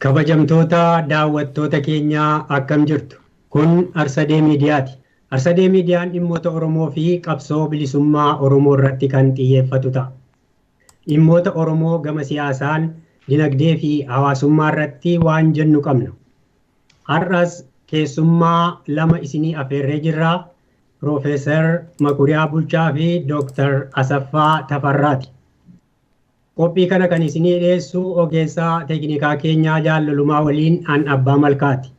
Kabajamtoota daawwattoota keenyaa akkam jirtu? Kun Arsadee Miidiyaati. Arsadee Miidiyaan dhimmoota Oromoo fi qabsoo bilisummaa Oromoo irratti kan xiyyeeffatu ta'a. Dhimmoota Oromoo gama siyaasaan, dinagdee fi hawaasummaa irratti waan jennu qabna. Har'as keessummaa lama isinii afeerree jirra. Piroofeesar Makuriyaa Bulchaa fi Dooktar Asaffaa Tafarraati. Qophii kana kan isinii dhiyeessu ogeessaa teeknikaa keenyaa Jaallalummaa waliin an Abbaa Malkaati.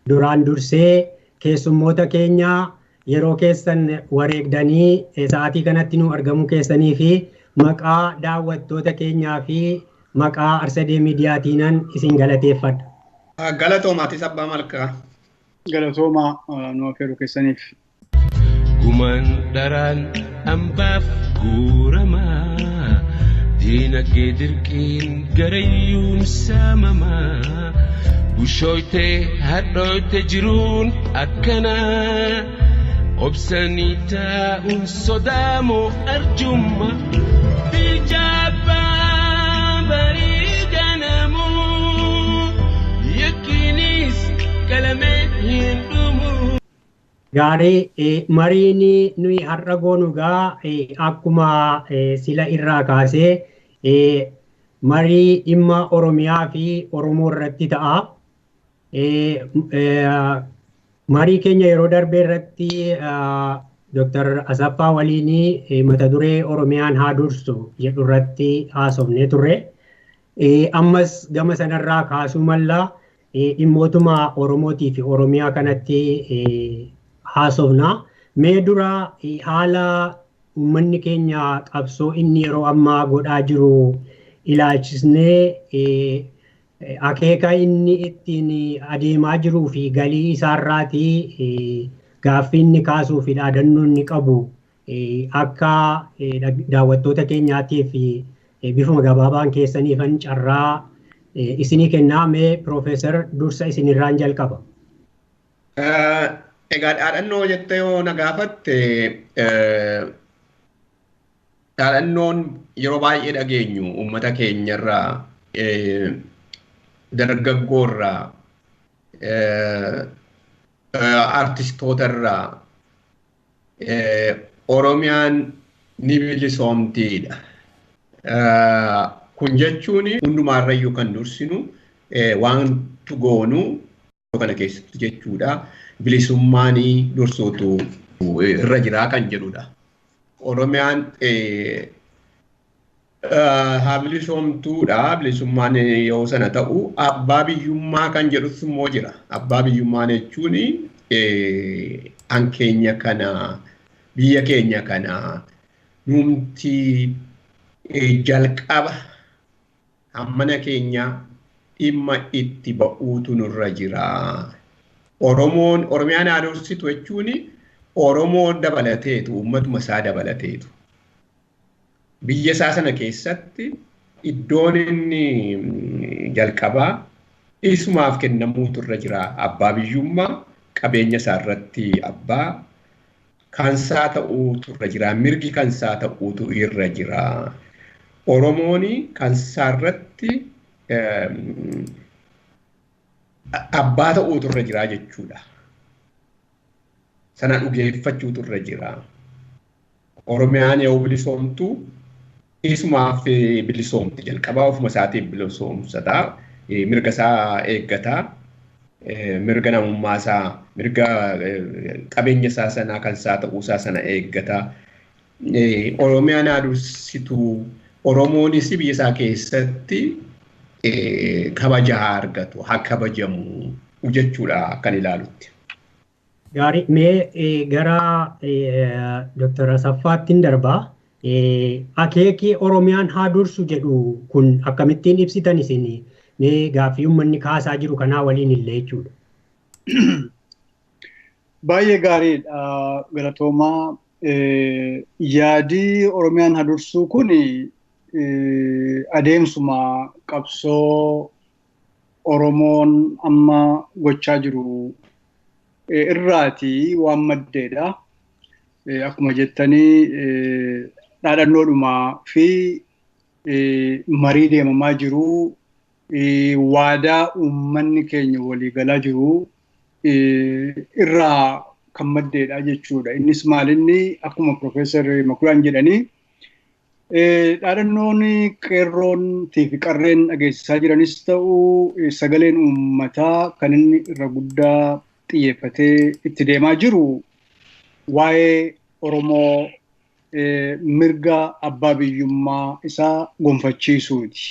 Duraan dursee keessummoota keenyaa yeroo keessan wareegdanii sa'aatii kanatti nu argamuu keessanii fi maqaa daawwattoota keenyaa fi maqaa Arsadee Miidiyaatiinan isin galateeffadha. Galatoomatis Abbaa Malkaa. Galatoomaa nu affeeruu keessaniif. Gumaan dharaan hambaaf guuramaa diinagdee dirqiin garayyuun saamamaa bushooytee hadhooyte jiruun akkanaa obsanii taa'uun sodaamoo arjumma bijaabaa barii ganamuu yakkiinis qalamee hin dhumu. Gaarii, mariin nuyi har'a goonu egaa akkuma sila irraa kaasee marii dhimma Oromiyaa fi Oromoo irratti ta'a. Marii keenya yeroo darbe irratti Dooktar Asaffaa waliin mata duree Oromiyaan haa dursu jedhu irratti haasofnee turre. Ammas gama sanarraa kaasuu malla dhimmootuma Oromootii fi Oromiyaa kanatti haasofna. Mee dura haala uummanni keenya qabsoo inni yeroo ammaa godhaa jiru ilaalchisnee akeeka inni ittiin adeemaa jiruu fi galii isaarraatii gaaffii inni kaasuu fi dhaadannoo inni qabu akka daawwattoota keenyaatiif bifuma gabaabaan keessaniifan carraa isinii kennaa. Mee Piroofeesar dursa isinirraan jalqaba. Egaa dhaadhannoo jettee yoo na gaafatte, dhaadhannoon yeroo baay'ee dhageenyu uummata keenyarraa, dargaggoorraa, artistootarraa Oromiyaan ni bilisoomtiidha. Kun jechuun hundumaarrayyuu kan dursinu waantu goonu kana keessatti jechuudha. Bilisummaan dursuutu irra jiraa kan jedhudha. Oromiyaan haa bilisoomtuudha. Bilisummaan yoo sana ta'u abbaa biyyummaa kan jedhus immoo jira. Abbaa biyyummaa jechuun an keenya kana, biyya keenya kana numti jalqaba hammana keenya dhimma itti ba'uutu nurra jira. Oromoon Oromiyaan haa dursitu jechuun Oromoon dabalateetu, uummatuma isaa dabalateetu. Biyya isaa sana keessatti iddoon inni jalqabaa isumaaf kennamuutu irra jira. Abbaa biyyummaa qabeenya isaa irratti abbaa kansaa ta'uutu irra jira. Mirgi kansaa ta'uutu irra jira. Oromoon kansaa irratti abbaa ta'uutu irra jira jechuudha. Sana dhugeeffachuutu irra jira. Oromiyaan yoo bilisoomtu isumaaf bilisoomti. Jalqabaa ofuma isaatiif bilisoomsata. Mirga isaa eeggata. Mirga namummaa isaa, mirga qabeenya isaa sanaa kan isaa ta'uu isaa sana eeggata. Oromiyaan haa dursitu. Oromoonis biyya isaa keessatti kabaja haa argatu, haa kabajamu jechuudha kan ilaalutti. Gaarii, mee gara Dooktar Asaffaatti darbaa. Akeekii Oromiyaan haa dursu jedhu kun akkamittiin ibsitan isin mee gaaffii uummanni kaasaa jiru kanaa waliin illee jechuudha. Baay'ee gaariidha. Galatoomaa, yaadii Oromiyaan haa dursuu kun adeemsuma qabsoo Oromoon amma gochaa jiru irraati waan maddeedha. Akkuma jettanii dhaadhannoodhumaa fi marii deemamaa jiru. Waadaa uummanni keenya waliigalaa jiru irraa kan maddeedha jechuudha. Innis maalinni akkuma Profeesar Makuraan jedhanii dhaadannoon qeerroon fi qarreen dhageessisaa jiranis ta'u sagaleen uummataa kan inni irra guddaa xiyyeeffatee itti deemaa jiru waa'ee Oromoo mirga abbaa biyyummaa isaa gonfachiisuuti.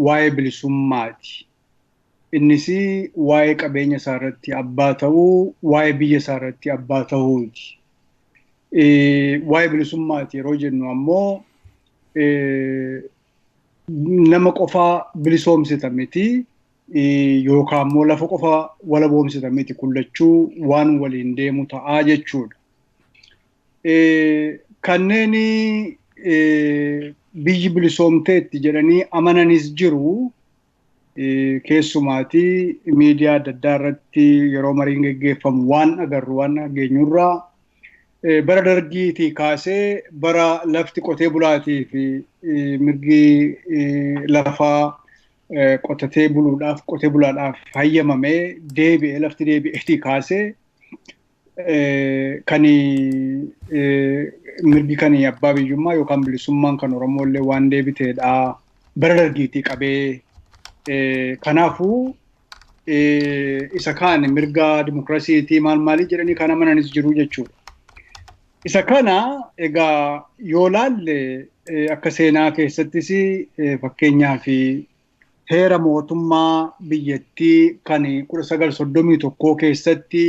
Waa'ee bilisummaati. Innis waa'ee qabeenya isaa irratti abbaa ta'uu, waa'ee biyya isaa irratti abbaa ta'uuti. Waa'ee bilisummaati yeroo jennu ammoo nama qofaa bilisoomsita miti yookaan immoo lafa qofa walaboomsita miti, kullachuu waan waliin deemu ta'aa jechuudha. Kanneen biyyi bilisoomteetti jedhanii amananis jiru. Keessumaatii miidiyaa adda addaa irratti yeroo mariin geggeeffamu waan agarru waan dhageenyurraa bara dargiitii kaasee bara lafti qotee bulaatii fi mirgi lafaa qotatee buluudhaaf qotee bulaadhaaf hayyamamee deebi'ee lafti deebi'eetii kaasee kan mirgi kan abbaa biyyummaa yookaan bilisummaan kan Oromoo illee waan deebiteedha bara dargiitii qabee. Kanaafuu isa kaan mirga dimokiraasiitii maal maalii jedhanii kan amananis jiru jechuudha. Isa kana egaa yoo laalle akka seenaa keessattis fakkeenyaaf heera mootummaa biyyattii kan 1931 keessatti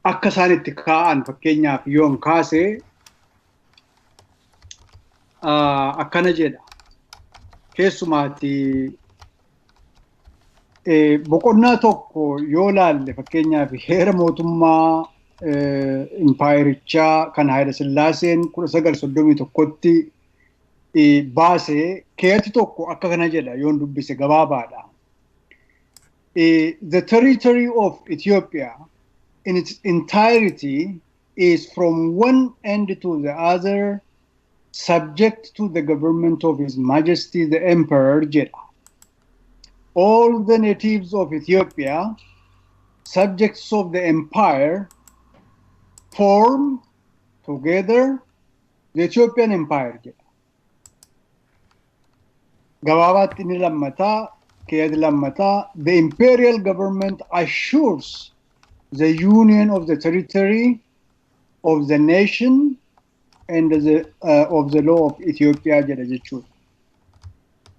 akka isaan itti kaa'an fakkeenyaaf yoon kaase akkana jedha. Keessumaati boqonnaa tokko yoo laalle fakkeenyaaf heera mootummaa impaayerichaa kan Haayila Sillaaseen 1931tti baase keeyati tokko akka kana jedha yoon dubbise gabaabaadha. The territory of Ethiopia in its entirety is from one end to the other subject to the government of His Majesty the Emperor jedha. All the natives of Ethiopia, subjects of the empire, form together the Ethiopian Empire jedha. Gabaabaatti inni lammataa, keeyati lammataa, the imperial government assures the union of the territory of the nation and of the law of Ethiopia jedha jechuudha.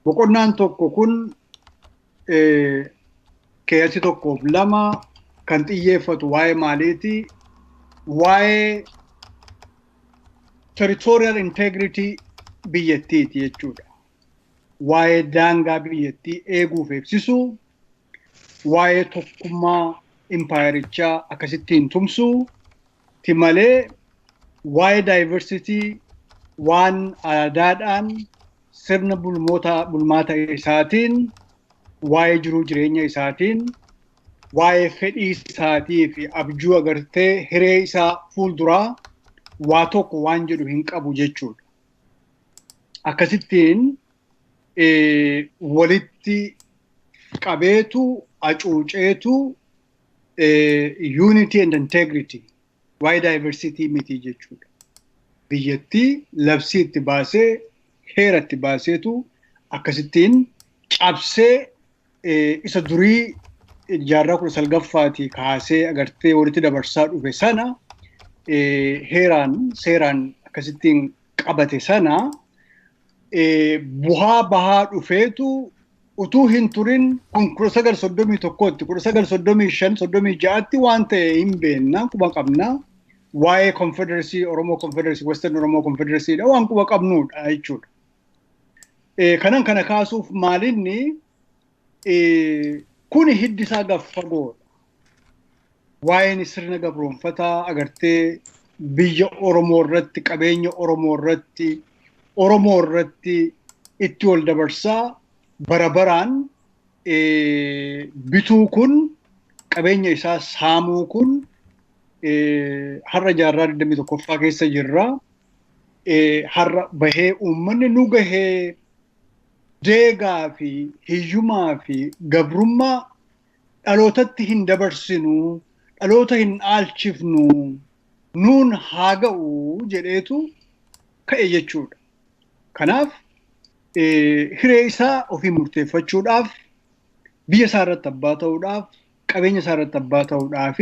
Boqonnaan tokko kun keeyati tokkoof lama kan xiyyeeffatu waa'ee maaliiti? Waa'ee territorial integrity biyyattiiti jechuudha. Waa'ee daangaa biyyattii eeguuf eegsisuu, waa'ee tokkummaa impaayerichaa akkasittiin tumsuu ti malee waa'ee diversity waan aadaadhaan sirna bulmaata isaatiin, waa'ee jiruu jireenya isaatiin, waa'ee fedhii isaatii fi abjuu agartee hiree isaa fuulduraa waa tokko waan jedhu hin qabu jechuudha. Akkasittiin walitti qabeetu hacuuceetu unity and integrity waa'ee diversity miti jechuudha. Biyyattii labsii itti baasee heera itti baaseetu akkasittiin cabsee isa durii jaarraa 19ffaatii kaasee agartee walitti dabarsaa dhufe sana heeraan seeraan akkasittiin qabate sana buhaa bahaa dhufeetu utuu hin turin kun 1931tti 1935 36tti waan ta'e hin beekna, quba qabna. Waa'ee Confederacy, Oromoo Confederacy, Western Oromoo Confederacy dha waan quba qabnudha jechuudha. Kanan kana kaasuuf maalinni kun hiddi isaa gad fagoodha. Waa'een sirna gabroonfataa agartee biyya Oromoo irratti, qabeenya Oromoo irratti, Oromoo irratti itti ol dabarsaa bara baraan bituu kun, qabeenya isaa saamuu kun har'a jaarraa 21ffaa keessa jirra. Har'a bahee uummanni nu gahee deegaa fi hiyyumaa fi gabrummaa dhalootatti hin dabarsinu, dhaloota hin dhaalchifnu, nuun haa ga'u jedheetu ka'e jechuudha. Kanaaf hiree isaa ofii murteeffachuudhaaf, biyya isaa irratti abbaa ta'uudhaaf, qabeenya isaa irratti abbaa ta'uudhaaf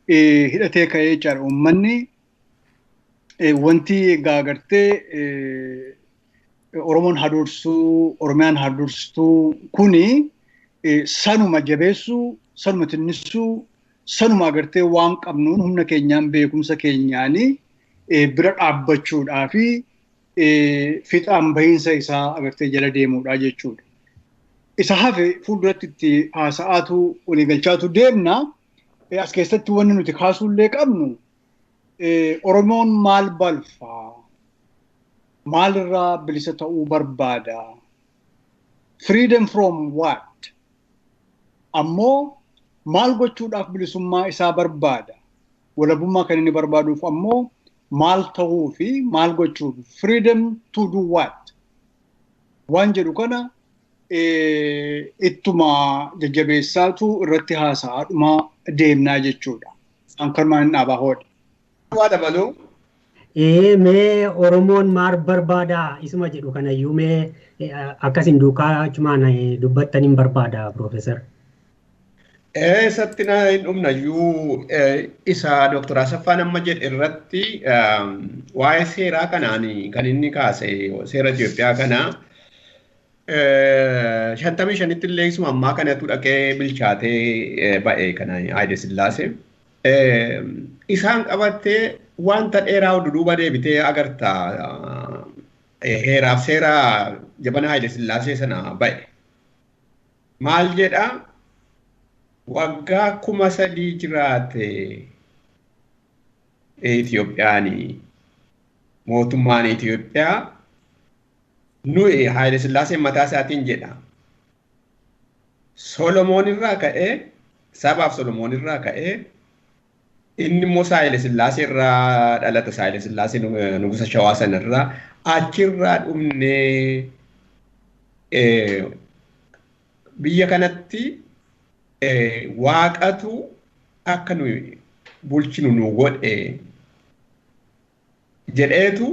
hidhatee ka'ee jechaadha. Uummanni wanti gaagartee Oromoon hadursuu, Oromiyaan hadurstuu kuni sanuma jabeessuu, sanuma tinnisuu, sanuma agartee waan qabnuun humna keenyaan beekumsa keenyaanii bira dhaabbachuudhaa fi fiixaan bahiinsa isaa agartee jala deemuudha jechuudha. Isa hafe fuulduratti itti haasa'aatu waliigalchaatu deemna. As keessatti wanni nuti kaasuullee qabnu Oromoon maal balfaa? Maalirraa bilisa ta'uu barbaada? Freedom from what? Ammoo maal gochuudhaaf bilisummaa isaa barbaada? Walabummaa kan inni barbaaduuf ammoo maal ta'uu fi maal gochuuf? Freedom to do what? Waan jedhu kana ittuma jajjabeessaatu irratti haasa'aadhuma deemnaa jechuudha. An kanumaan hin dhaabaa hoodha. Waa dabaluu. Mee Oromoon maal barbaada isuma jedhu kanayyuu mee akkasin duukaa achumaan dubbattan hin barbaada Piroofeesar. Isatti na hin dhumnayyuu isa Dooktor Asaffaan amma jedhe irratti waa'ee seeraa kanaan kan inni kaase seera Itoophiyaa kana 55tti illee isuma ammaa kanatu dhaqee bilchaatee ba'e kana Haayile Sillaasee. Isaan qabattee wanta dheeraa duduuba deebitee agarta heeraaf seera jabana Haayile Sillaasee sana ba'e. Maal jedhaa? Waggaa 3000 jiraate Itoophiyaan mootummaan Itoophiyaa nuyi Haayile Sillaaseen mataa isaatiin jedha. Solomoon irraa ka'ee sabaaf Solomoon irraa ka'ee inni immoo Haayile Sillaasee irraa dhalata. Haayile Sillaasee nugusa Shawaa sanarraa achirraa dhumnee biyya kanatti waaqatu akka nuyi bulchinu nu godhe jedheetu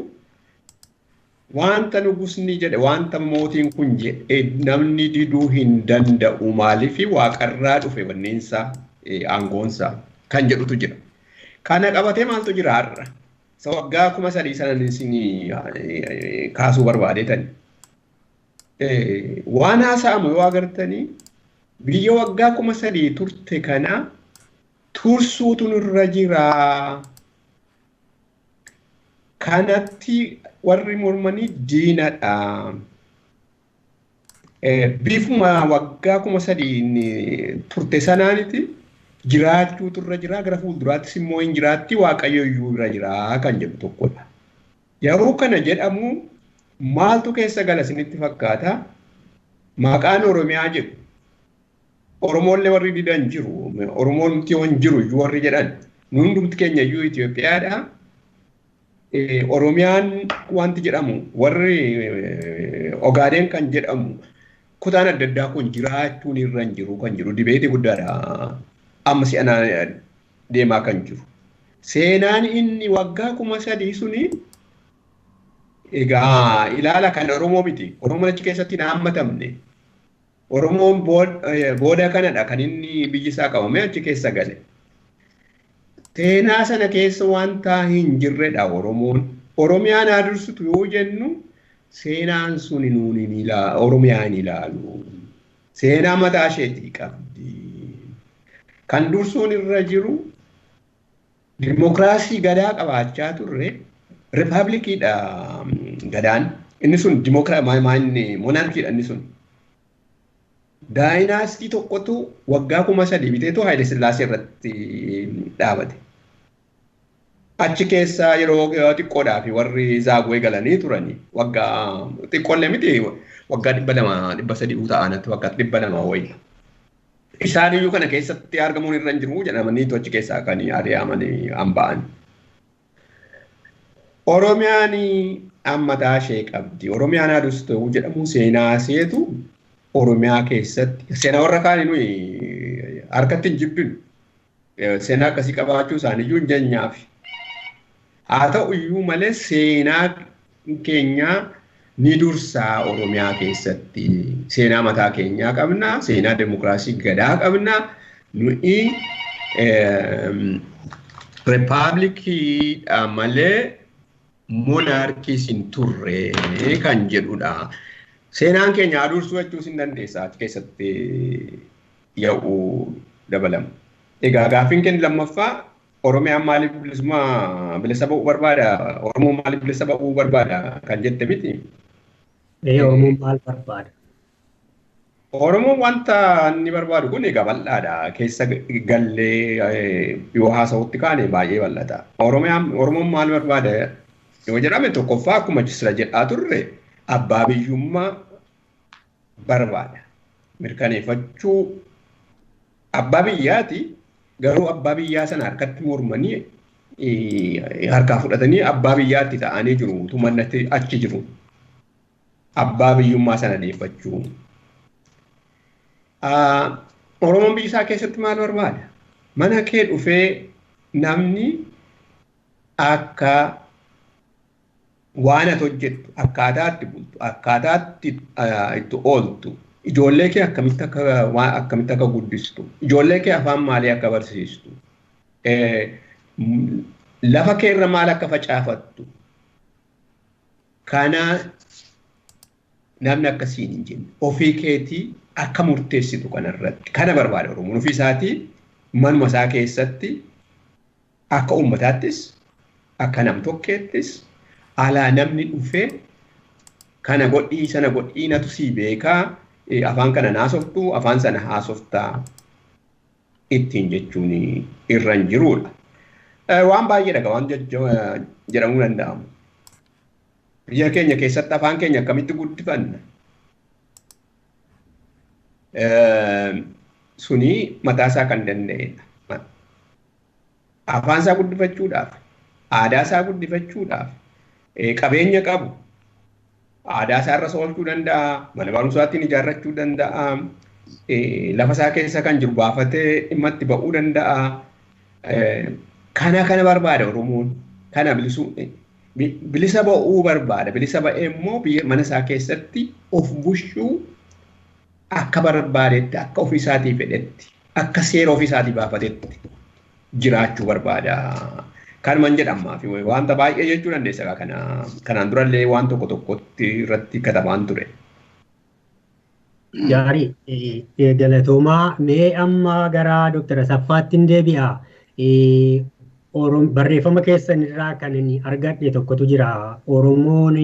wanta nugusni jedhe wanta mootiin kun jedhe namni diduu hin danda'u maaliif waaqarraa dhufe wanneensa aangoonsa kan jedhutu jira. Kana qabatee maaltu jira har'a? Isa waggaa 3000 sanan isin kaasuu barbaadeetani. Waan haasa'amu yoo agartanii biyya waggaa 3000 turte kana tursuutu nurra jira. Kanatti warri mormanii diinadha. Bifuma waggaa 3000 turte sanaaniti jiraachuutu irra jira. Gara fuulduraattis immoo hin jiraatti Waaqayyo iyyuu irra jira kan jedhu tokkodha. Yeroo kana jedhamu maaltu keessa gala isinitti fakkaata? Maqaan Oromiyaa jedhu. Oromoollee warri didan jiru. Oromoon hin jiru iyyuu warri jedhan. Nu hundumti keenya iyyuu Itoophiyaadha. Oromiyaan wanti jedhamu warri Ogaadeen kan jedhamu kutaan adda addaa kun jiraachuun irra hin jiru kan jiru dibeetii guddaadha. Amma si'anaa deemaa kan jiru. Seenaan inni waggaa 3000 suni egaa ilaala kan Oromoo miti. Oromoon achi keessatti hin hammatamne. Oromoon booda kanadha kan inni biyyi isaa qabamee achi keessa gale. Seenaa sana keessa wanta hin jirredha Oromoon. Oromiyaan haa dursitu yoo jennu seenaan sun nuun hin ilaalu, Oromiyaan ilaalu. Seenaa mataa isheetii qabdi. Kan dursuun irra jiru dimokiraasii gadaa qabaachaa turre rippaabilikiidha gadaan. Inni sun moonaarkiidha inni sun. Daayinaastii tokkotu waggaa 3000 biteetu Haayile Sillaasee irratti dhaabate. Achi keessa yeroo xiqqoodhaa fi warri Zaagwee galanii turani waggaa xiqqoollee miti waggaa 200 300 ta'anatti waggaa 200 wayi. Isaan iyyuu kana keessatti argamuun irra hin jiru jedhamaniitu achi keessaa kan ari'amanii hamba'an. Oromiyaan ammataa ishee qabdi. Oromiyaan haa dursitu jedhamu seenaa seetu Oromiyaa keessatti seenaa warra kaanii nuyi harkatti hin jibbinu. Seenaa akkasii qabaachuu isaaniiyyuu hin janyaafi. Haa ta'u iyyuu malee seenaa keenyaa ni dursaa Oromiyaa keessatti. Seenaa mataa keenyaa qabna, seenaa demokiraasii gadaa qabna. Nuyi riippaabilikiidha malee moonaarkiis hin turre kan jedhudha. Seenaan keenya haa dursuu jechuus hin dandeessa achi keessatti yaa'uu dabalamu. Egaa gaaffiin keenya lammaffaa Oromiyaan maaliif bilisummaa bilisa ba'uu barbaada? Oromoon maaliif bilisa ba'uu barbaada kan jette miti? Oromoon maal barbaada? Oromoon wanta inni barbaadu kun egaa bal'aadha. Keessa gallee yoo haasa'utti kaane baay'ee bal'ata. Oromoon maal barbaada yoo jedhame tokkoffaa akkuma sila jedhaa turre abbaa biyyummaa barbaada. Mirkaneeffachuu abbaa biyyaati. Garuu abbaa biyyaa sana harkatti mormanii harkaa fudhatanii abbaa biyyaatti ta'anii jiru. Tumannatti achi jiru. Abbaa biyyummaa sana deeffachuu. Oromoon biyya isaa keessatti maal barbaada? Mana kee dhufee namni akka waan ati hojjettu, akkaataa itti bultu, akkaataa itti ooltu, ijoollee kee akkamitti akka guddistu, ijoollee kee afaan maalii akka barsiistu, lafa kee irra maal akka facaafattu, kana namni akkasiin hin jenne ofii keetii akka murteessitu kanarratti kana barbaada Oromoon ofii isaatii manuma isaa keessatti akka uummataattis akka nam-tokkeettis alaa namni dhufee kana godhii sana godhii natu sii beekaa afaan kana naasoftu afaan sana haasoftaa ittiin jechuun irra hin jirudha. Waan baay'eedha waan jedhamuu danda'amu. Biyya keenya keessatti afaan keenya akkamitti guddifanna? Suni mataa isaa kan danda'edha. Afaan isaa guddifachuudhaaf, aadaa isaa guddifachuudhaaf, qabeenya qabu aadaa isaa irra oolchuu danda'a, mana barumsaatiin ijaarrachuu danda'a, lafa isaa keessa kan jiru baafatee dhimma itti ba'uu danda'a. Kana barbaada Oromoon. Kana bilisa ba'uu barbaada. Bilisa ba'ee immoo mana isaa keessatti of bushuu akka barbaadetti, akka ofii isaatii fedhetti, akka seera ofii isaatii baafatetti jiraachuu barbaada. Kanuman jedhamaa fi wanta baay'ee jechuu dandeessa kanaan durallee waan tokko tokkotti irratti katabaan ture. Gaarii galatoomaa mee amma gara Dooktar Asaffaatti hin deebi'a. Barreeffama keessan irraa kan inni argadhe tokkotu jira. Oromoon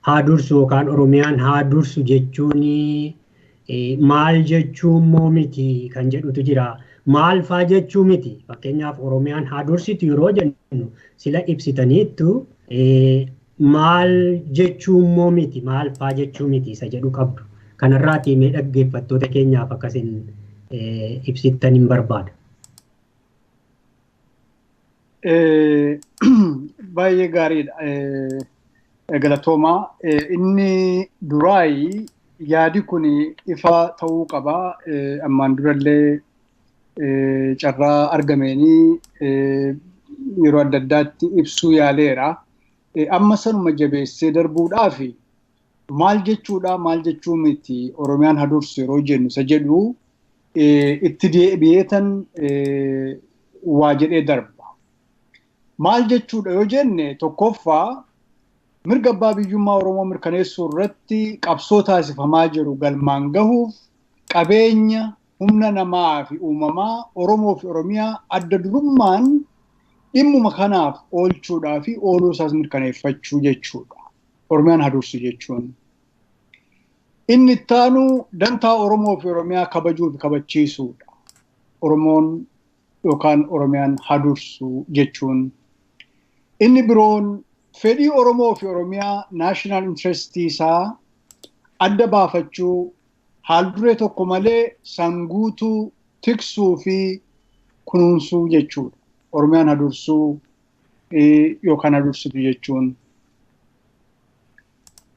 haa dursu yookaan Oromiyaan haa dursu jechuun maal jechuu immoo miti kan jedhutu jira. Maal faa jechuu miti. Fakkeenyaaf Oromiyaan haa dursitu yeroo jennu sila ibsitaniittu maal jechuu immoo miti maal faa jechuu miti isa jedhu qabdu. Kanarraatii mee dhaggeeffattoota keenyaaf akkasin ibsittan hin barbaada. Baay'ee gaariidha. Galatoomaa inni duraayi yaadi kun ifa ta'uu qaba. Ammaan durallee carraa argameenii yeroo adda addaatti ibsuu yaaleera. Amma sanuma jabeessee darbuudhaaf maal jechuudha maal jechuu miti Oromiyaan haa dursu yeroo jennu isa jedhu itti deebi'eetan waa jedhee darba. Maal jechuudha yoo jenne tokkoffaa mirga abbaa biyyummaa Oromoo mirkaneessuu irratti qabsoo taasifamaa jiru galmaan gahuuf qabeenya humna namaa fi uumamaa Oromoo fi Oromiyaa adda durummaan dhimmuma kanaaf oolchuudhaa fi ooluu isaas mirkaneeffachuu jechuudha. Oromiyaan haa dursu jechuun. Inni ittaanu dantaa Oromoo fi Oromiyaa kabajuu fi kabachiisuudha. Oromoon yookaan Oromiyaan haa dursu jechuun. Inni biroon fedhii Oromoo fi Oromiyaa naashinaal intirestii isaa adda baafachuu haal duree tokko malee sanguutuu tiksuu fi kunuunsuu jechuudha. Oromiyaan haa dursuu Yookaan dursitu jechuun.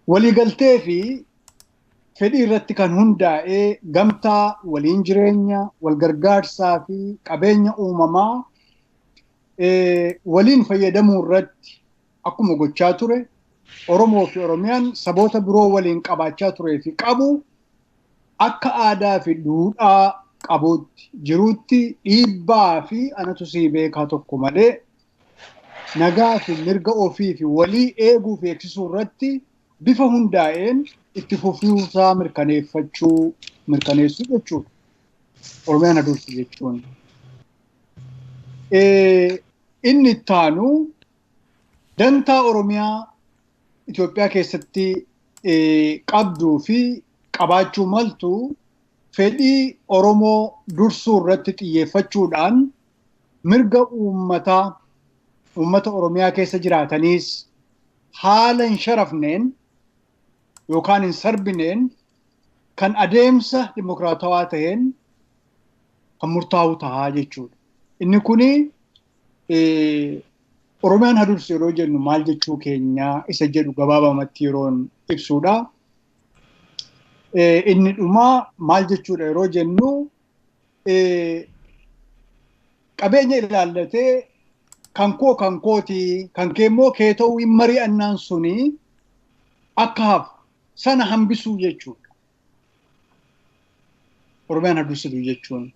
Waliigaltee fi fedhii irratti kan hundaa'ee gamtaa waliin jireenya, wal gargaarsaa fi qabeenya uumamaa waliin fayyadamuu irratti akkuma gochaa ture Oromoo fi Oromiyaan saboota biroo waliin qabaachaa turee fi qabu akka aadaa fi duudhaa qabuutti jiruutti dhiibbaa fi anatu sii beekaa tokko malee nagaa fi mirga ofii fi walii eeguu fi eegsisuu irratti bifa hundaa'een itti fufiinsaa mirkaneessuu jechuudha. Oromiyaan hadursi jechuun. Inni itti aanu dantaa Oromiyaa Itoophiyaa keessatti qabduu fi qabaachuu maltu fedhii Oromoo dursuu irratti xiyyeeffachuudhaan mirga uummata Oromiyaa keessa jiraataniis haala hin sharafneen yookaan hin sarbineen kan adeemsa dimokiraatawaa ta'een kan murtaa'u ta'a jechuudha. Inni kuni Oromiyaan hadursi yeroo jennu maal jechuu keenyaa isa jedhu gabaabamatti yeroon ibsuudha. Inni dhumaa maal jechuudha yeroo jennu qabeenya ilaallatee kan koo kan kooti kan kee immoo kee ta'uu hin mari'annaan suni akka hafu sana hambisuu jechuudha. Oromiyaan hadursitu jechuun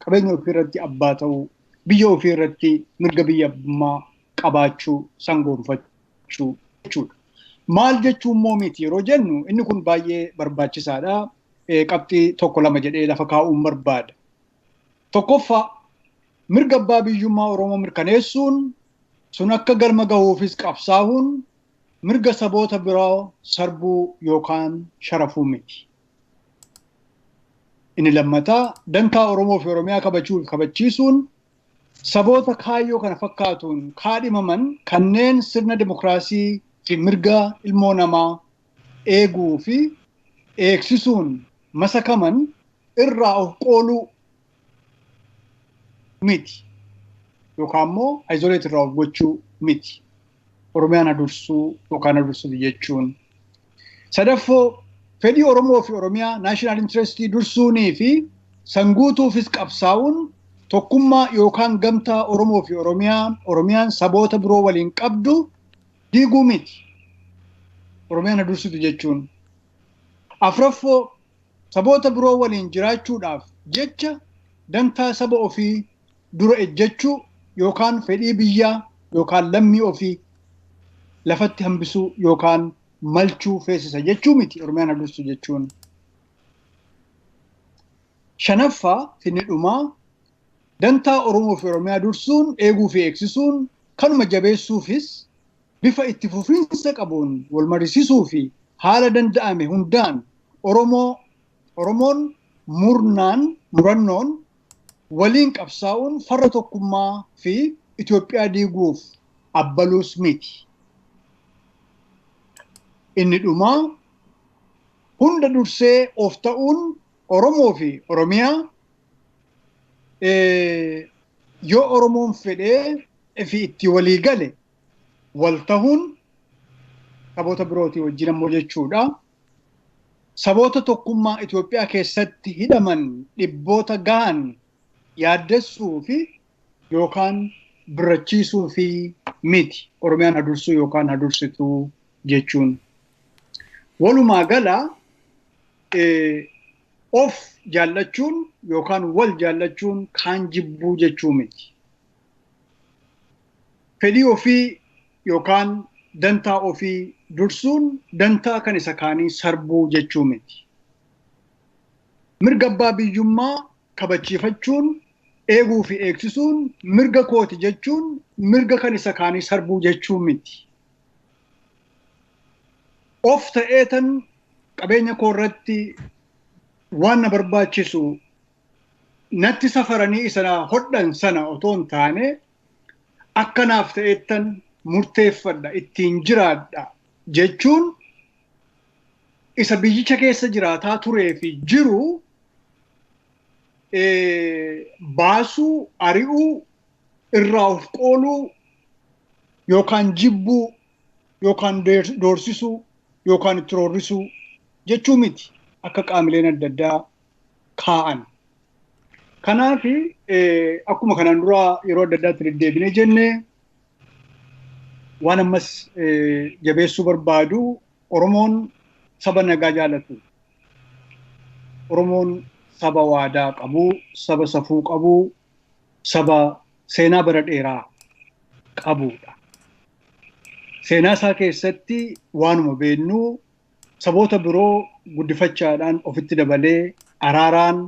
qabeenya ofii irratti abbaa ta'uu, biyya ofii irratti mirga biyya abbummaa qabaachuu, sangoonfachuu jechuudha. Maal jechuun immoo miti yeroo jennu inni kun baay'ee barbaachisaadha. Qabxii tokko lama jedhee lafa kaa'uun barbaada. Tokkoffaa mirga abbaa biyyummaa Oromoo mirkaneessuun sun akka galma gahuufis qabsaa'uun mirga saboota biroo sarbuu yookaan sharafuu miti. Inni lammataa dantaa Oromoo fi Oromiyaa kabajuu fi kabachiisuun saboota kaayyoo kana fakkaatuun kaadhimaman kanneen sirna dimokiraasii fi mirga ilmoo namaa eeguu fi eegsisuun masakaman irraa of qooluu miti yookaan immoo isolate irraa of gochuu miti. Oromiyaan hadursuu yookaan hadursuu jechuun. Sadaffoo fedhii Oromoo fi Oromiyaa national interestii dursuunii fi sanguutuufis qabsaa'uun tokkummaa yookaan gamtaa Oromoo fi Oromiyaan saboota biroo waliin qabdu diiguu miti. Oromiyaan hadursitu jechuun. Afraffoo saboota biroo waliin jiraachuudhaaf jecha dantaa saba ofii dura ejjechuu yookaan fedhii biyyaa yookaan lammii ofii lafatti hambisuu yookaan malchuu feesisa jechuu miti Oromiyaan hadursitu jechuun. Shanaffaa finni dhumaa dantaa Oromoo fi Oromiyaa dursuun eeguu fi eegsisuun kanuma jabeessuufis bifa itti fufiinsa qabuun wal mariisisuu fi haala danda'ame hundaan Oromoon murannoon waliin qabsaa'uun farra tokkummaa fi Itoophiyaa diiguuf abbaluus miti. Inni dhumaa hunda dursee of ta'uun Oromoo fi Oromiyaa yoo Oromoon fedhee fi itti walii gale wal tahuun saboota birootii wajjin ammoo jechuudha. Saboota tokkummaa Itoophiyaa keessatti hidhaman dhibboota gahan yaaddessuu fi yookaan birrachiisuu fi miti. Oromiyaan hadursuu yookaan hadursituu jechuun. Walumaa gala of jaallachuun yookaan wal jaallachuun kaan jibbuu jechuu miti. Fedhii ofii yookaan dantaa ofii dursuun dantaa kan isa kaanii sarbuu jechuu miti. Mirga abbaa biyyummaa kabachiifachuun eeguu fi eegsisuun mirga kooti jechuun mirga kan isa kaanii sarbuu jechuu miti. Of ta'eetan qabeenya koo irratti waan na barbaachisu natti safaranii isa hodhan sana otoo hin taane akkanaaf ta'eettan murteeffadha ittiin jiraadha jechuun isa biyyicha keessa jiraataa turee fi jiru baasuu, ari'uu, irraa of qooluu yookaan jibbuu yookaan doorsisuu yookaan itti roorrisuu jechuu miti akka qaamileen adda addaa kaa'an. Kanaaf akkuma kanaan dura yeroo adda addaatti deddeebinee jenne waan ammas jabeessuu barbaadu Oromoon saba nagaa jaalatu. Oromoon saba waadaa qabu, saba safuu qabu, saba seenaa bara dheeraa qabudha. Seenaa isaa keessatti waanuma beeknu saboota biroo guddifachaadhaan ofitti dabalee araaraan,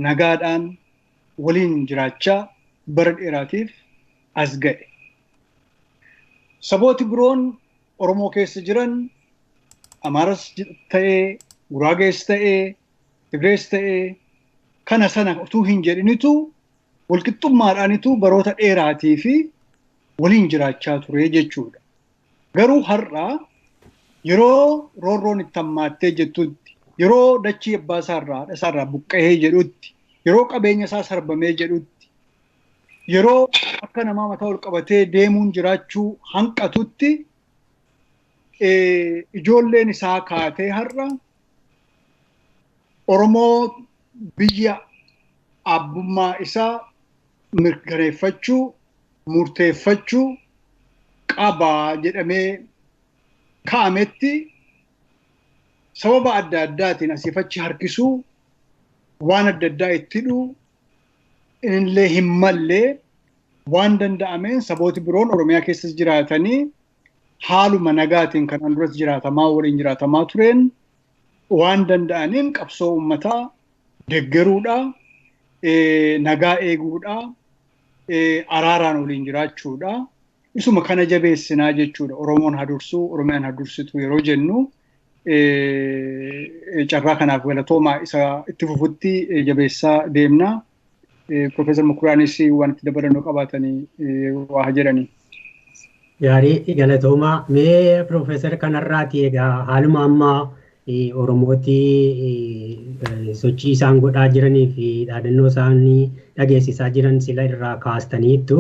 nagaadhaan waliin jiraachaa bara dheeraatiif as ga'e. Sabooti biroon Oromoo keessa jiran Amaaras ta'ee, Guraagees ta'ee, Tigrees ta'ee kana sana utuu hin jedhinitu walqixxummaadhaanitu baroota dheeraatii fi waliin jiraachaa ture jechuudha. Garuu har'a yeroo roorroon itti hammaattee jettutti, yeroo dachii abbaa isaarraa haadha isaarraa buqqa'ee jedhutti, yeroo qabeenya isaa sarbamee jedhutti, yeroo akka namaa mataa ol qabatee deemuun jiraachuu hanqatutti ijoolleen isaa kaatee har'a Oromoo biyya abbummaa isaa mirkaneeffachuu, murteeffachuu qabaa jedhamee kaa'ametti sababa adda addaatiin asiif achi harkisuu, waan adda addaa itti hidhuu illee hin mallee waan danda'ameen sabooti biroon Oromiyaa keessas jiraatanii haaluma nagaatiin kanaan duras jiraatamaa waliin jiraatamaa tureen waan danda'aniin qabsoo uummataa deeggaruudha, nagaa eeguudha, araaraan waliin jiraachuudha. Isuma kana jabeessinaa jechuudha. Oromoon haa dursuu, Oromiyaan haa dursitu yeroo jennu carraa kanaaf galatoomaa isa itti fufutti jabeessaa deemna. Profeesar Mukuraanis waan itti dabalannoo qabaatanii waa jedhanii. Gaarii galatoomaa. Mee Profeesar kanarraati egaa haaluma ammaa Oromooti sochii isaan godhaa jiranii fi dhaadannoo isaanii dhageessisaa jiran sila irraa kaastaniittu.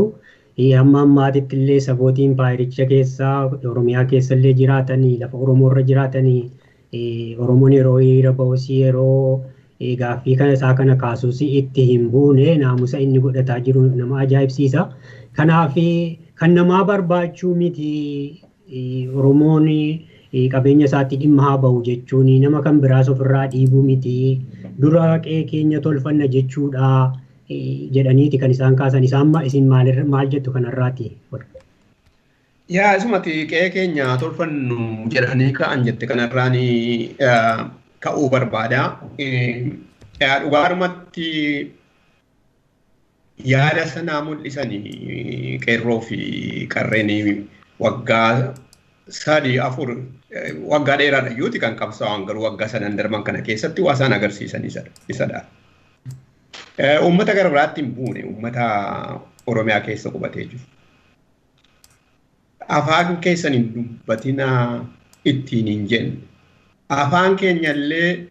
Hamma ammaatitti illee sabootiin impaayericha keessa Oromiyaa keessa illee jiraatanii lafa Oromoo irra jiraatanii Oromoon yeroo hiriira ba'us yeroo gaaffii kana isaa kana kaasuus itti hin buune naamusa inni godhataa jiru nama ajaa'ibsiisa. Kanaaf kan namaa barbaachuu miti Oromoon qabeenya isaatti dhimma haa ba'u jechuun nama kan biraas ofirraa dhiibuu miti dura qe'ee keenya tolfanna jechuudha jedhaniiti kan isaan kaasan. Isaan isin maal jettu kanarraati? Yaa isumatti qe'ee keenya tolfannu jedhanii ka'an jette kanarraan ka'uu barbaada. Dhugaadhumatti yaada sanaa mul'isanii qeerroo fi qarreen waggaa 3, 4 waggaa dheeraadha iyyuuti kan qabsaa'an garuu waggaa sadan darban kana keessatti waa isaan agarsiisan isadha. Uummata gara biraatti hin buune uummata Oromiyaa keessa qubatee jiru. Afaan keessan hin dubbatinaa ittiin hin jenne. Afaan keenya illee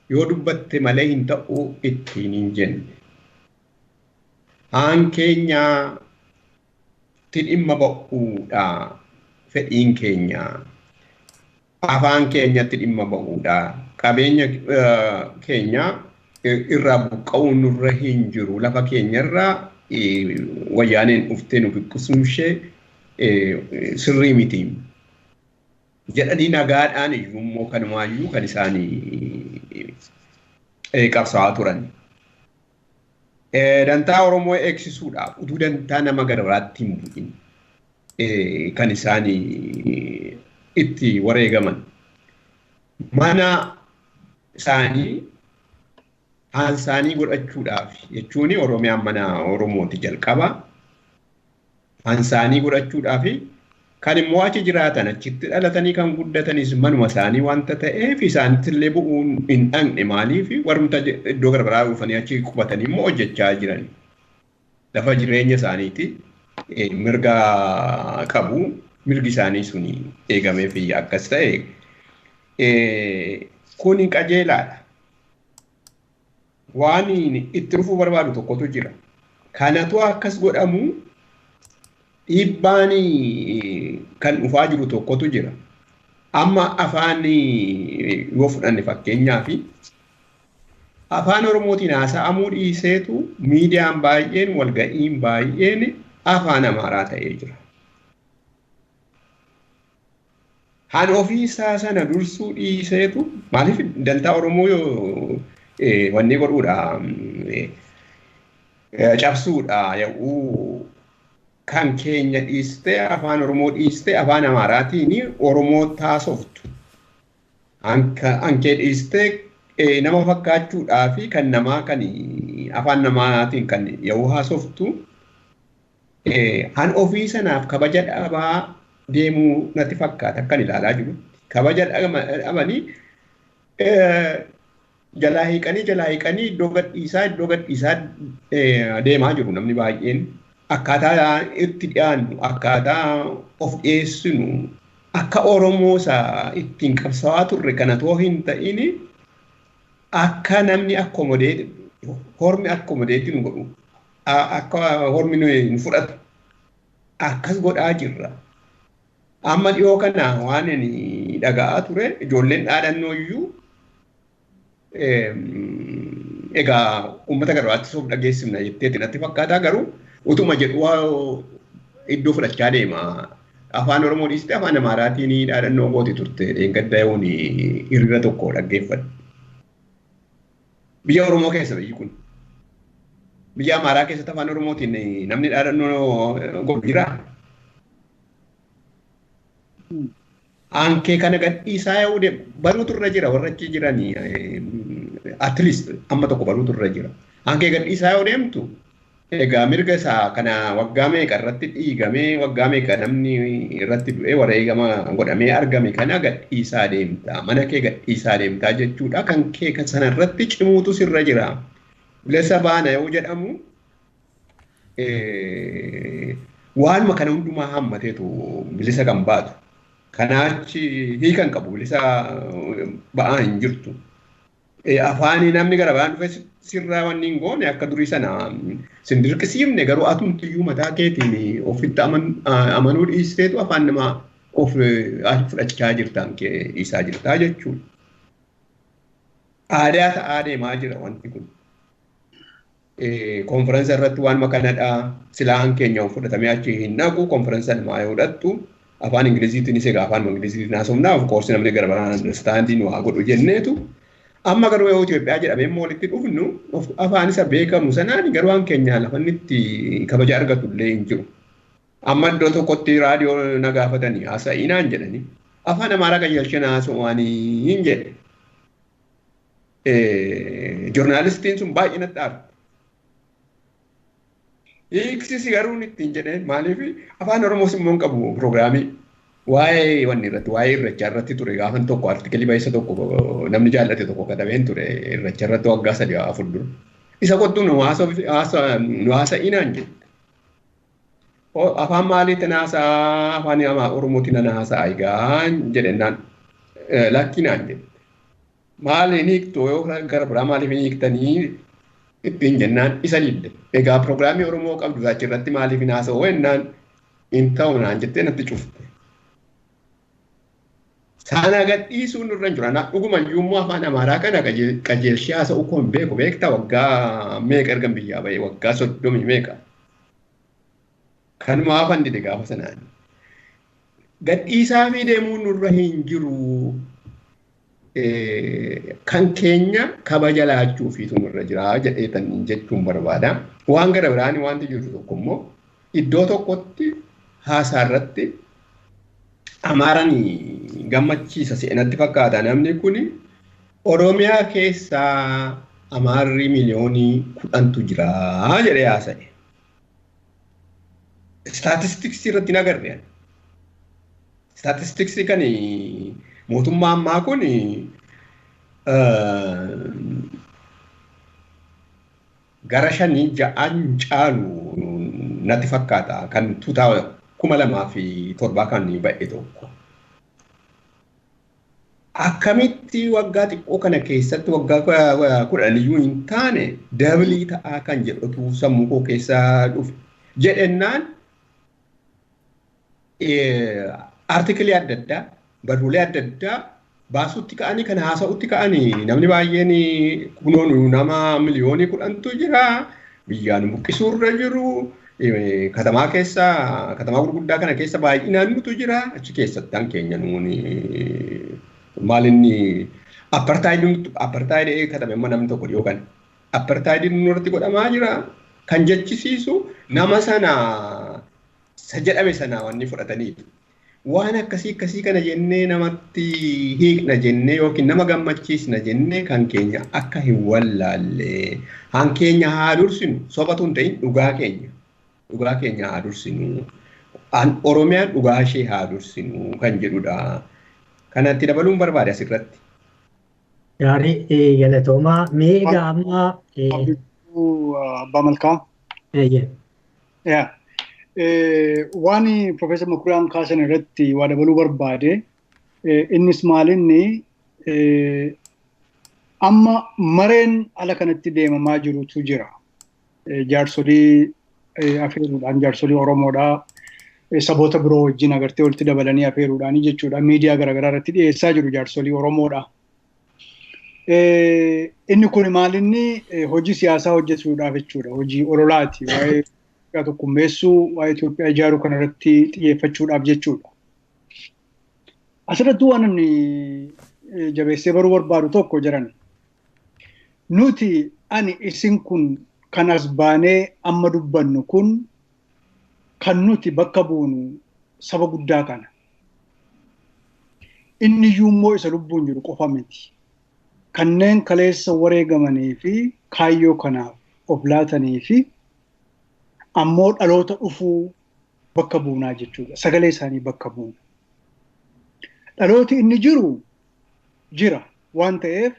yoo dubbatte malee hin ta'u ittiin hin jenne. Afaan keenya itti dhimma ba'uudha fedhiin keenya. Afaan keenyatti dhimma ba'uudha. Qabeenya keenya irraa buqqa'uun nurra hin jiru. Lafa keenyarraa wayyaaneen dhuftee nu buqqisuun ishee sirrii miti. Jedhanii nagaadhaan iyyuu immoo kanumaayyuu kan isaanii qabsaa'aa turan. Dantaa Oromoo eegsisuudhaaf utuu dantaa nama gara biraatti hin bu'in kan isaanii itti wareegaman. Mana isaanii haansaanii godhachuudhaaf jechuun Oromiyaan mana Oromooti jalqaba. Haansaanii godhachuudhaaf kan immoo achi jiraatan achitti dhalatanii kan guddatanis manuma isaanii wanta ta'eef isaanitti illee bu'uun hin dhaqne maaliif warrumta iddoo gara biraa dhufanii achi qubatanii immoo hojjechaa jiran. Lafa jireenya isaaniiti mirga qabu mirgi isaanii suni eegameef akkas ta'e kuni qajeelaadha. Waan itti dhufuu barbaadu tokkotu jira. Kanatu akkas godhamu dhiibbaan kan dhufaa jiru tokkotu jira. Amma afaan yoo fudhanne fakkeenyaaf afaan Oromootiin haasa'amuu dhiiseetu miidiyaan baay'een walga'iin baay'een afaan Amaaraa ta'ee jira. Han ofii isaa sana dursuu dhiiseetu maaliif dantaa Oromoo wanni godhuudha cabsuudha yommuu kan keenya dhiistee afaan Oromoo dhiistee afaan Amaaraatiin Oromoo taasoftu. Hankee dhiistee nama fakkaachuudhaa fi kan namaa kan afaan namaatiin kan yommuu haasoftu han ofii sanaaf kabaja dhabaa deemuu natti fakkaata akkan ilaalaa jiru. Kabaja dhabanii jalaa hiiqanii iddoo gadhiisaa deemaa jiru namni baay'een. Akkaataa itti dhiyaannu, akkaataa of dhiyeessinu, akka Oromoo isaa ittiin qabsaa'aa turre kana too hin ta'in akka namni akkomodeeti, hormi akkomodeeti nu godhu, akka hormi nu fudhatu akkas godhaa jirra. Amma dhiyoo kana waan inni dhaga'aa ture ijoolleen dhaadhannoo iyyuu egaa uummata garbaatti of dhageessifna jetteeti natti fakkaataa garuu utuma jedhu iddoo fudhachaa deema. Afaan Oromoo dhiistee afaan Amaaraatiin dhaadhannoo gooti turte dheengadda yoon hiriira tokko dhaggeeffadhe. Biyya Oromoo keessa biyyi kun. Biyya Amaaraa keessatti afaan Oromootiin namni dhaadhannoo godhu jiraa? Aankee kana gadhiisaa yoo deemu baruutu irra jira warra achi jiranii at least amma tokko baruutu irra jira. Aankee gadhiisaa yoo deemtu egaa mirga isaa kana waggaa meeqa irratti dhiigamee waggaa meeqa namni irratti du'ee wareegama godhamee argame kana gadhiisaa deemta. Mana kee gadhiisaa deemtaa jechuudha. Kan kee sana irratti cimuutu sirra jira. Bilisa baana yoo jedhamu waanuma kana hundumaa hammateetu bilisa kan baatu. Kanaachi hiikan qabu bilisa ba'aa hin jirtu. Afaanii namni gara ba'aan dhufe sirraa wanni hin goone akka durii sana sin dirqisiifne garuu atumtiyyuu mataa keetiin ofitti amanuu dhiisteetu afaan namaa of fudhachaa jirtaan kee dhiisaa jirtaa jechuudha. Aadaa ta'aa deemaa jira wanti kun. Konferensa irratti waanuma kanadha. Silaan keenya fudhatamee achi hin naqu konferensa namaa yoo fudhattu afaan Ingiliziitiinis egaa afaan Ingiliziitiin haasofnaa of course namni gara biraan understanding waa godhu jenneetu. Amma garuu yoo Itoophiyaa jedhamee immoo walitti dhufnu afaan isa beekamu sanaan garuu waan keenya lafa inni itti kabaja argatu illee hin jiru. Amma iddoo tokkotti raadiyoo na gaafatanii haasa'inaan jedhanii afaan Amaaraa qajeelchina haasa'anii hin jedhe. Joornaalistiin sun baay'ee natti aarte. Hiiksisi garuu ittiin jedheen maaliif afaan Oromoos immoo hin qabu pirogiraamii. Waa'ee wanni irratti waa'ee irreechaa irratti ture gaafan tokko artikelii baay'isa tokko namni jaallate tokko katabeen ture irreecha irratti waggaa 3-4 dura. Isa kottuu nu haasa'inaan jette. Afaan maaliitiin haasa'a afaan Oromootiin haasa'a egaa jedhennaan lakkinaan jette. Maaliin hiiktuu yoo gara biraa maaliif hin hiiktanii ittiin jennaan isa didde. Egaa pirogiraamii Oromoo qabdu achirratti maaliif hin haasa'u jennaan hin ta'u naan jettee natti cufte. Sana gadhiisuun nurra hin jiru. Dhuguma iyyuu immoo afaan Amaaraa kana qajeelchee haasa'u koo hin beeku. Beektaa waggaa meeqa ergan biyyaa ba'e waggaa 30 meeqa. Kanuma afaan dide gaafa sanaan. Gadhiisaa fi deemuun nurra hin jiru. Kan keenya kabaja laachuufiitu nurra jira jedheetan jechuun barbaada. Waan gara biraan wanti jiru tokko immoo iddoo tokkotti haasaa irratti Amaaraan gammachiisa seenatti fakkaata namni kun Oromiyaa keessaa Amaarri miliyoonii 10tu jira jedhee haasa'e. Istaatistiksii irratti hin agarre. Istaatistiksii kan mootummaa ammaa kun gara 5-6 caalu natti fakkaata kan 2007 kan ba'e tokko. Akkamitti waggaa xiqqoo kana keessatti waggaa 10 iyyuu hin taane dabalii ta'aa kan jedhutu sammuu koo keessaa dhufe. Jedhennaan Artikilii adda addaa, barruulee adda addaa baasutti ka'anii kan haasa'utti ka'anii namni baay'een kunoon nama 10 miliyoonatu jira. Biyyaan buqqisuurra jiru. Katamaa keessa, katamaa gurguddaa kana keessa baay'inaan nutu jira. Achi keessatti han keenya nuuni maal inni apartheid katame amma namni tokko dhiyoo kan apartheid nurratti godhamaa jira. Kan jechisiisu nama sana isa jedhame sana wanni fudhataniitu. Waan akkasii akkasii kana jennee namatti hiikna jennee yookiin nama gammachiisna jennee kan keenya akka hin wallaalle, han keenya haa dursinu, sobatu hin ta'in, dhugaa keenya. Dhugaa keenya haa dursinu. Oromiyaan dhugaa ishee haa dursinu kan jedhudha. Kanatti dabaluun barbaade asirratti. Gaarii, galatoomaa. Mee egaa amma. Abbaa Malkaa. Waan Profeesar Makuriyaan kaasan irratti waa dabaluu barbaade, innis maalinni amma mareen ala kanatti deemamaa jirutu jira. Jaarsolii afeeruudhaan, jaarsolii Oromoodhaa saboota biroo wajjin agartee walitti dabalanii afeeruudhaan jechuudha. Miidiyaa garaagaraa irratti dhiyeessaa jiru jaarsolii Oromoodha. Inni kun maalinni hojii siyaasaa hojjechuudhaaf jechuudha. Hojii ololaati. Waa'ee Itoophiyaa tokkummeessuu, waa'ee Itoophiyaa ijaaruu kanarratti xiyyeeffachuudhaaf jechuudha. Asirratti waan inni jabeessee baruu barbaadu tokko jiran. Nuti, ani, isin kun kan as baanee amma dubbannu kun, kan nuti bakka buunu saba guddaa kana. Inni iyyuu immoo isa lubbuun jiru qofa miti. Kanneen kaleessa wareegamanii fi kaayyoo kanaaf of laatanii fi ammoo dhaloota dhufuu bakka buunaa jechuudha. Sagalee isaanii bakka buuna. Dhalooti inni jiru jira waan ta'eef,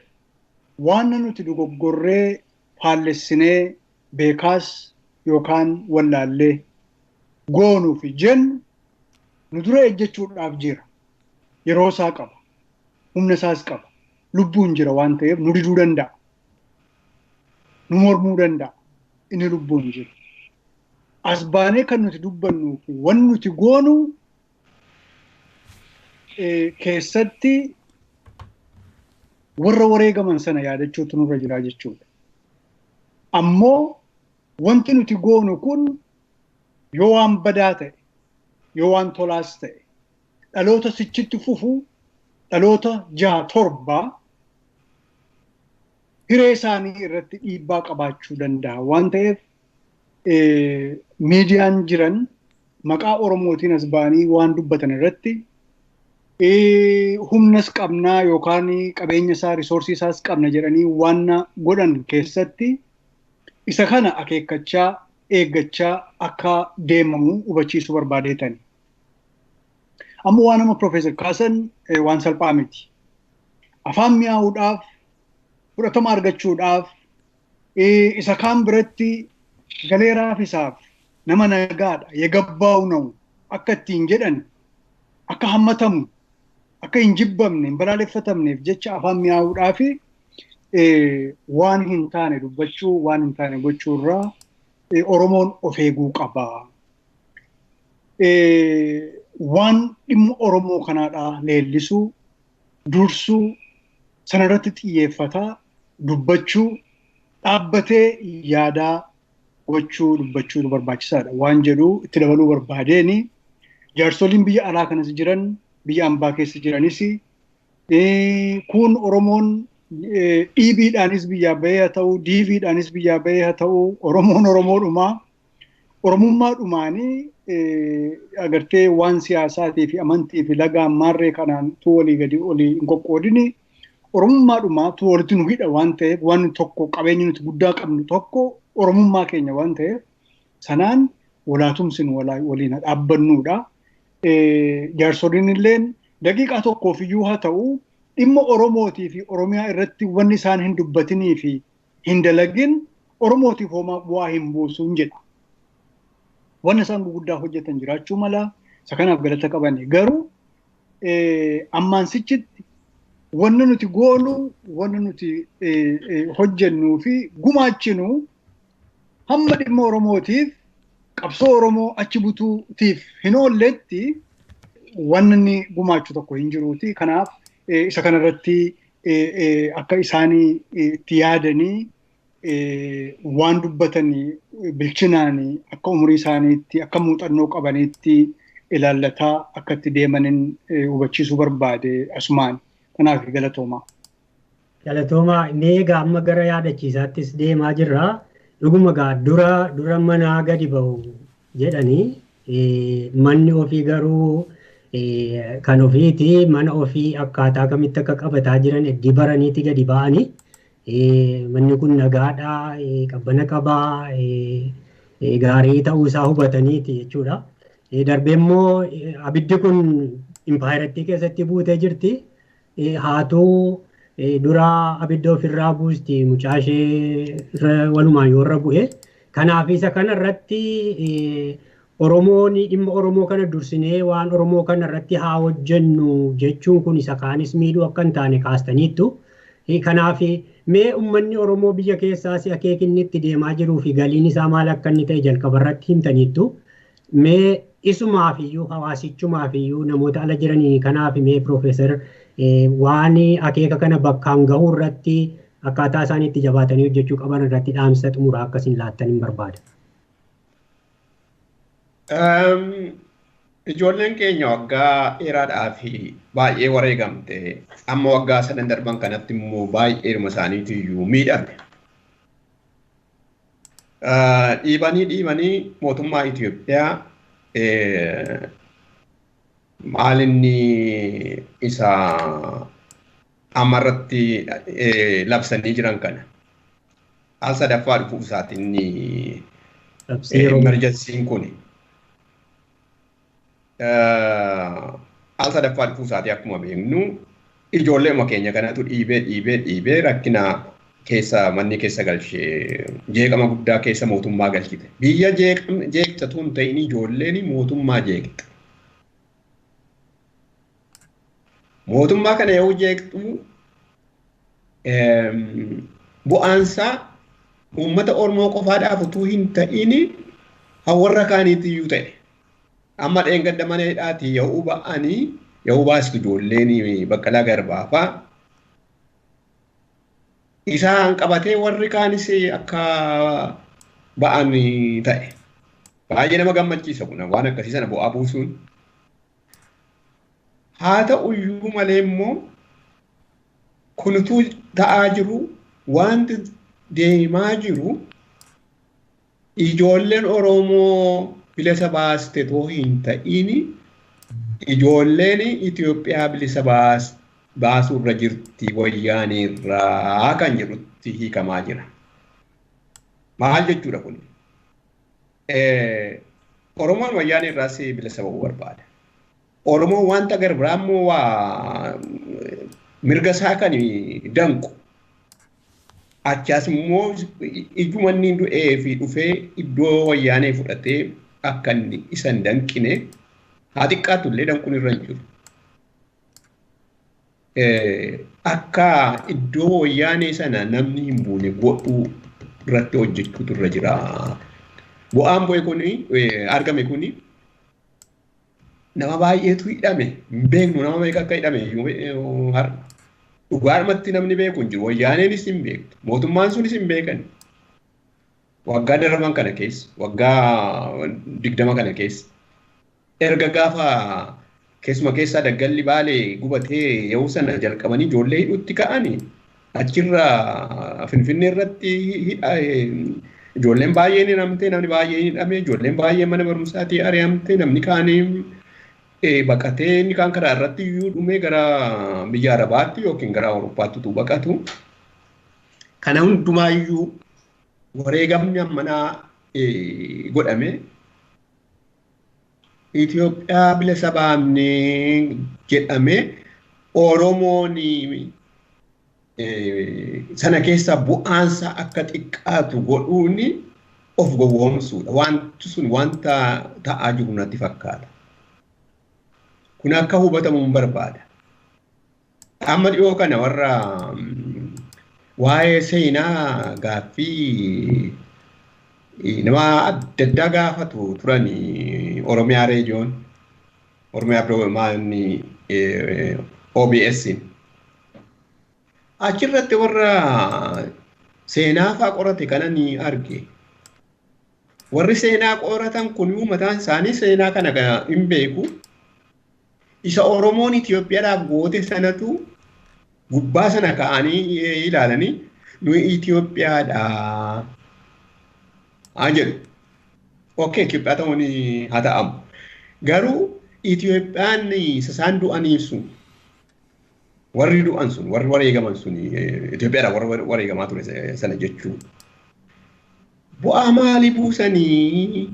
waan nuti dogoggorree faallessinee beekaas yookaan wallaallee goonuuf jennu nu dura ejjechuudhaaf jira. Yeroo isaa qaba. Humna isaas qaba. Lubbuun jira waan ta'eef nu diduu danda'a. Nu mormuu danda'a. Inni lubbuun jiru. As baanee kan nuti dubbannuu fi wanni nuti goonu keessatti warra wareegaman sana yaadachuutu nurra jira jechuudha. Ammoo wanti nuti goonu kun yoo waan badaa ta'e, yoo waan tolaas ta'e, dhaloota sichitti fufu, dhaloota jaha torba hiree isaanii irratti dhiibbaa qabaachuu danda'a waan ta'eef, miidiyaan jiran maqaa Oromootiin as ba'anii waan dubbatan irratti humnas qabnaa yookaan qabeenya isaa, resource isaas qabna jedhanii waan godhan keessatti isa kana akeekkachaa, eeggachaa akka deemamu hubachiisuu barbaadeetani. Amma waan nama Profeesar kaasan waan salphaa miti. Afaan mi'aawuudhaaf, fudhatama argachuudhaaf, isa kaan biratti galeeraaf isaaf nama nagaadha, የገባው ነው akka ittiin jedhan, akka hammatamu, akka hin jibbamne, hin balaaleffatamneef jecha afaan mi'aawuudhaaf waan hin taane dubbachuu, waan hin taane gochuu irraa Oromoon of eeguu qaba. Waan dhimma Oromoo kanaadhaa leellisuu, dursuu, sanarratti xiyyeeffataa dubbachuu, dhaabbatee yaadaa gochuu, dubbachuu barbaachisaadha waan jedhu itti dabaluu barbaadeeni. Jaarsoliin biyya alaa kanas jiran, biyya ambaa keessa jiranis, kun Oromoon dhiibiidhaanis biyyaa bahee haa ta'u, diiviidhaanis biyyaa bahee haa ta'u, Oromoon Oromoodhumaa, Oromummaa dhumaanii agartee waan siyaasaatii fi amantii fi lagaan maarree kanaan tu walii gadi olii hin qoqqoodini, Oromummaa dhumaa tu walitti nu hidha waan ta'eef, waan tokko qabeenya nuti guddaa qabnu tokko Oromummaa keenya waan ta'eef, sanaan walaatumsin waliin dhaabbannuudha. Jaarsoliin illeen daqiiqaa tokkoof iyyuu haa ta'u dhimma Oromootii fi Oromiyaa irratti wanni isaan hin dubbatinii fi hin dalagin Oromootiif homaa bu'aa hin buusuun jedha. Wanni isaan gurguddaa hojjetan jiraachuu mala, isa kanaaf galata qabani. Garuu ammaan sichitti wanni nuti goonu, wanni nuti hojjennuu fi gumaachinu hamma dhimma Oromootiif, qabsoo Oromoo achi butuutiif hin oolletti Wanni inni gumaachu tokko hin jiruuti. Kanaaf isa kanarratti akka isaanii itti yaadanii waan dubbatanii bilchinaanii akka umurii isaaniitti akka muuxannoo qabaniitti ilaallataa akka itti deemanin hubachiisuu barbaade asumaan. Kanaaf galatoomaa. Galatoomaa, mee egaa amma gara yaadachiisaattis deemaa jirra. Dhuguma egaa dura manaa gadi ba'u jedhanii manni ofii garuu kan ofiiti, mana ofii akkaataa kamitti akka qabataa jiran itti baraniiti gadi ba'anii manni kun nagaadhaa, qabbana qabaa, gaarii ta'uu isaa hubataniiti jechuudha. Darbee immoo abiddi kun impaayirattii keessatti buutee jirti. Haatuu dura abidda ofirraa buusti mucaa ishee walumaan yoo irra bu'e. Kanaaf isa kanarratti Oromoon dhimma Oromoo kana dursinee waan Oromoo kana irratti haa hojjennu jechuun kun isa kaanis miidhuu akka hin taane kaastaniittu. Kanaaf mee uummanni Oromoo biyya keessaas akeekinni itti deemaa jiruu fi galiin isaa maal akka inni ta'e jalqaba irratti himtaniittu. Mee isumaaf iyyuu hawaasichumaaf iyyuu namoota ala jiranii kanaaf mee Piroofeesar waan akeeka kana bakkaan gahuu irratti akkaataa isaan itti jabaatanii hojjechuu qaban irratti dhaamsa xumuraa akkasiin laattan hin barbaada. Ijoolleen keenya waggaa dheeraadhaa fi baay'ee wareegamte amma waggaa sadan darban kanatti immoo baay'eedhuma isaaniitu iyyuu miidhame. Dhiibanii dhiibanii mootummaa Itoophiyaa maal inni isa ammarratti labsanii jiran kana al sadaffaa dhufuu isaatiin emerjensiin kuni. Al sadaffaa dhufuu isaatii akkuma beeknu ijoolleema keenya kanatu dhiibee dhiibee dhiibee rakkina keessa manni keessa galchee jeeqama guddaa keessa mootummaa galchite. Biyya jeeqxatu hin ta'in ijoolleen mootummaa jeeqxa. Mootummaa kana yoo jeeqxu bu'aansaa uummata Oromoo qofaadhaaf utuu hin ta'in warra kaaniitiyyuu ta'e. Amma dheengadda mana hidhaatii yoo ba'anii yoo baastu ijoolleen Baqqalaa Garbaa fa'aa isaan qabatee warri kaanis akka ba'an ta'e. Baay'ee nama gammachiisa kun waan akkasii sana bu'aa buusuun. Haa ta'uyyuu malee immoo kunutuu ta'aa jiru wanti deemaa jiru ijoolleen Oromoo bilisa baaste too hin ta'in ijoolleen Itoophiyaa bilisa baasuurra jirti wayyaaneerraa kan jedhutti hiikamaa jira. Maal jechuudha kun? Oromoon wayyaaneerraas bilisa ba'uu barbaada. Oromoon wanta gara biraa immoo waa mirga isaa kan danqu achaas immoo ijuma inni du'ee fi dhufee iddoo wayyaanee fudhatee akka inni isa hin danqine haa xiqqaatu illee danquun irra hin jiru. Akka iddoo wayyaanee sana namni hin buune godhuu irratti hojjechuutu irra jira. Bu'aan bu'e kuni argame kuni nama baay'eetu hidhame hin beeknu nama meeqa akka hidhame har'a. Dhugaadhumatti namni beeku hin jiru. Wayyaaneenis hin beektu. Mootummaan sunis hin beekan. Waggaa darban kana keessa, waggaa 20 kana keessa. Erga gaafa keessuma keessaa daggalli Baalee gubatee yeroo sana jalqabanii ijoollee hidhuutti ka'anii achirra Finfinnee irratti ijoolleen baay'een hidhamte, namni baay'een hidhame, ijoolleen baay'een mana barumsaatii ari'amte, namni kaanii baqatee inni kaan karaa irratti iyyuu dhumee gara biyya Arabaatti yookiin gara Awurooppaatti utuu baqatu. Kana hundumaayyuu wareegamni ammanaa godhame Itoophiyaa bilisa baafnee jedhame Oromoon sana keessa bu'aansa akka xiqqaatu godhuun of gowwoomsuudha. Wanti sun wanta ta'aa jiru natti fakkaata. Kun akka hubatamu hin barbaada. Amma dhiyoo kana warra waa'ee seenaa gaaffii nama adda addaa gaafatu turan Oromiyaa reediyoon. Oromiyaa maanni OBS. Achirratti warra seenaa fa'aa qorate kana ni arge. Warri seenaa qoratan kun mataan isaanii seenaa kana hin beeku. Isa Oromoon Itoophiyaadhaaf goote sanatu gubbaa sana ka'anii ilaalanii nuyi Itoophiyaadha haa jedhu. Okay, Itoophiyaa ta'uun haa ta'amu. Garuu Itoophiyaan isa isaan du'aniif sun warri du'an sun warri wareegaman sun Itoophiyaadha warri wareegamaa ture sana jechuudha. Bu'aa maalii buusanii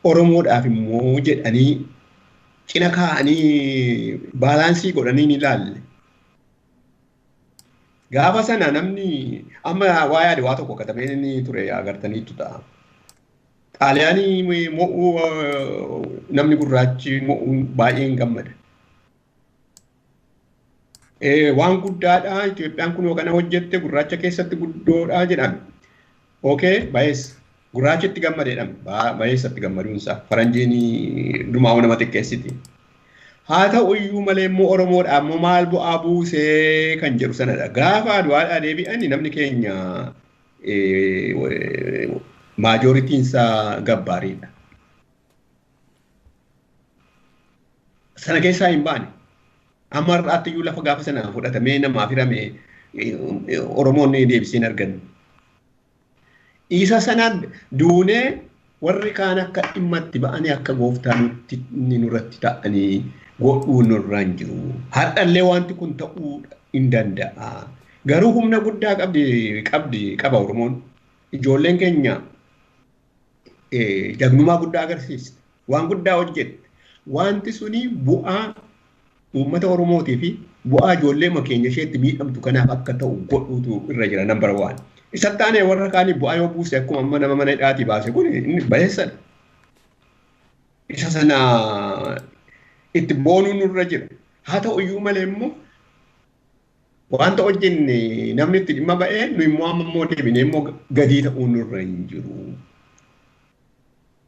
Oromoodhaaf immoo jedhanii cina kaa'anii baalaansii godhanii ni ilaalle. Gaafa sana namni amma waa'ee Adwaa tokko katabee inni ture agartaniitu ta'a. Xaaliyaanii mo'uu namni gurraachi mo'uun baay'een gammada. Waan guddaadha Itoophiyaan kun kana hojjette gurraacha keessatti guddoodha jedhame. Okay, baay'eessa. Gurraachi itti gammadeedha. Baay'eessatti gammaduunsaa. Faranjiin dhumaa nama xiqqeessiti. Haa ta'u iyyuu malee immoo Oromoodhaaf immoo maal bu'aa buusee kan jedhu sanadha. Gaafa Adwaadhaa deebi'an namni keenya maajooritiin isaa gabbaariidha. Sana keessaa hin baane. Amma har'aatti iyyuu lafa gaafa sana fudhatamee namaaf hirame Oromoon deebisee hin arganne. Isa sanaan duunee warri kaan akka dhimma itti ba'anii akka gooftaa nutti nurratti ta'anii godhuu nurra hin jiru. Har'allee wanti kun ta'uu hin danda'a. Garuu humna guddaa qabdi qaba Oromoon. Ijoolleen keenya jagnumaa guddaa agarsiiste. Waan guddaa hojjette. Wanti suni bu'aa uummata Oromootii fi bu'aa ijoollee keenya isheetti miidhamtu kanaaf akka ta'u godhuutu irra jira number one. Isa taane warra kaanii bu'aa yoo buuse akkuma amma nama mana hidhaatii baase kun inni bayeessadha. Isa sana itti boonuun nurra jira. Haa ta'u iyyuu malee immoo wanta hojjenne namni itti dhimma ba'ee nu immoo amma immoo deebinee immoo gadii ta'uun nurra hin jiru.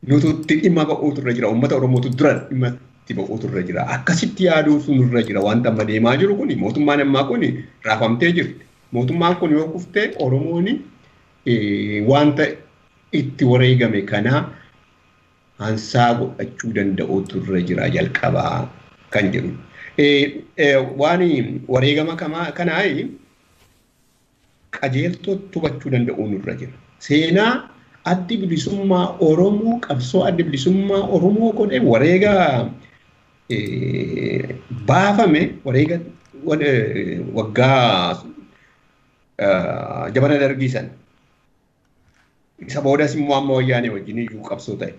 Nutu itti dhimma ba'uutu irra jira. Uummata Oromootu dura dhimma itti ba'uutu irra jira. Akkasitti yaaduutu nurra jira. Wanta amma deemaa jiru kun mootummaan ammaa kun raafamtee jirti. Mootummaan kun yoo kufte Oromoon wanta itti wareegame kana hansaa godhachuu danda'uutu irra jira jalqabaa kan jedhu. Waan wareegama kanaa qajeeltootti hubachuu danda'uun irra jira. Seenaa addi bilisummaa Oromoo qabsoo addi bilisummaa Oromoo godhe wareega baafame wareega waggaa jabana dargii sana. Isa boodas immoo amma wayyaanee wajjin iyyuu qabsoo ta'e.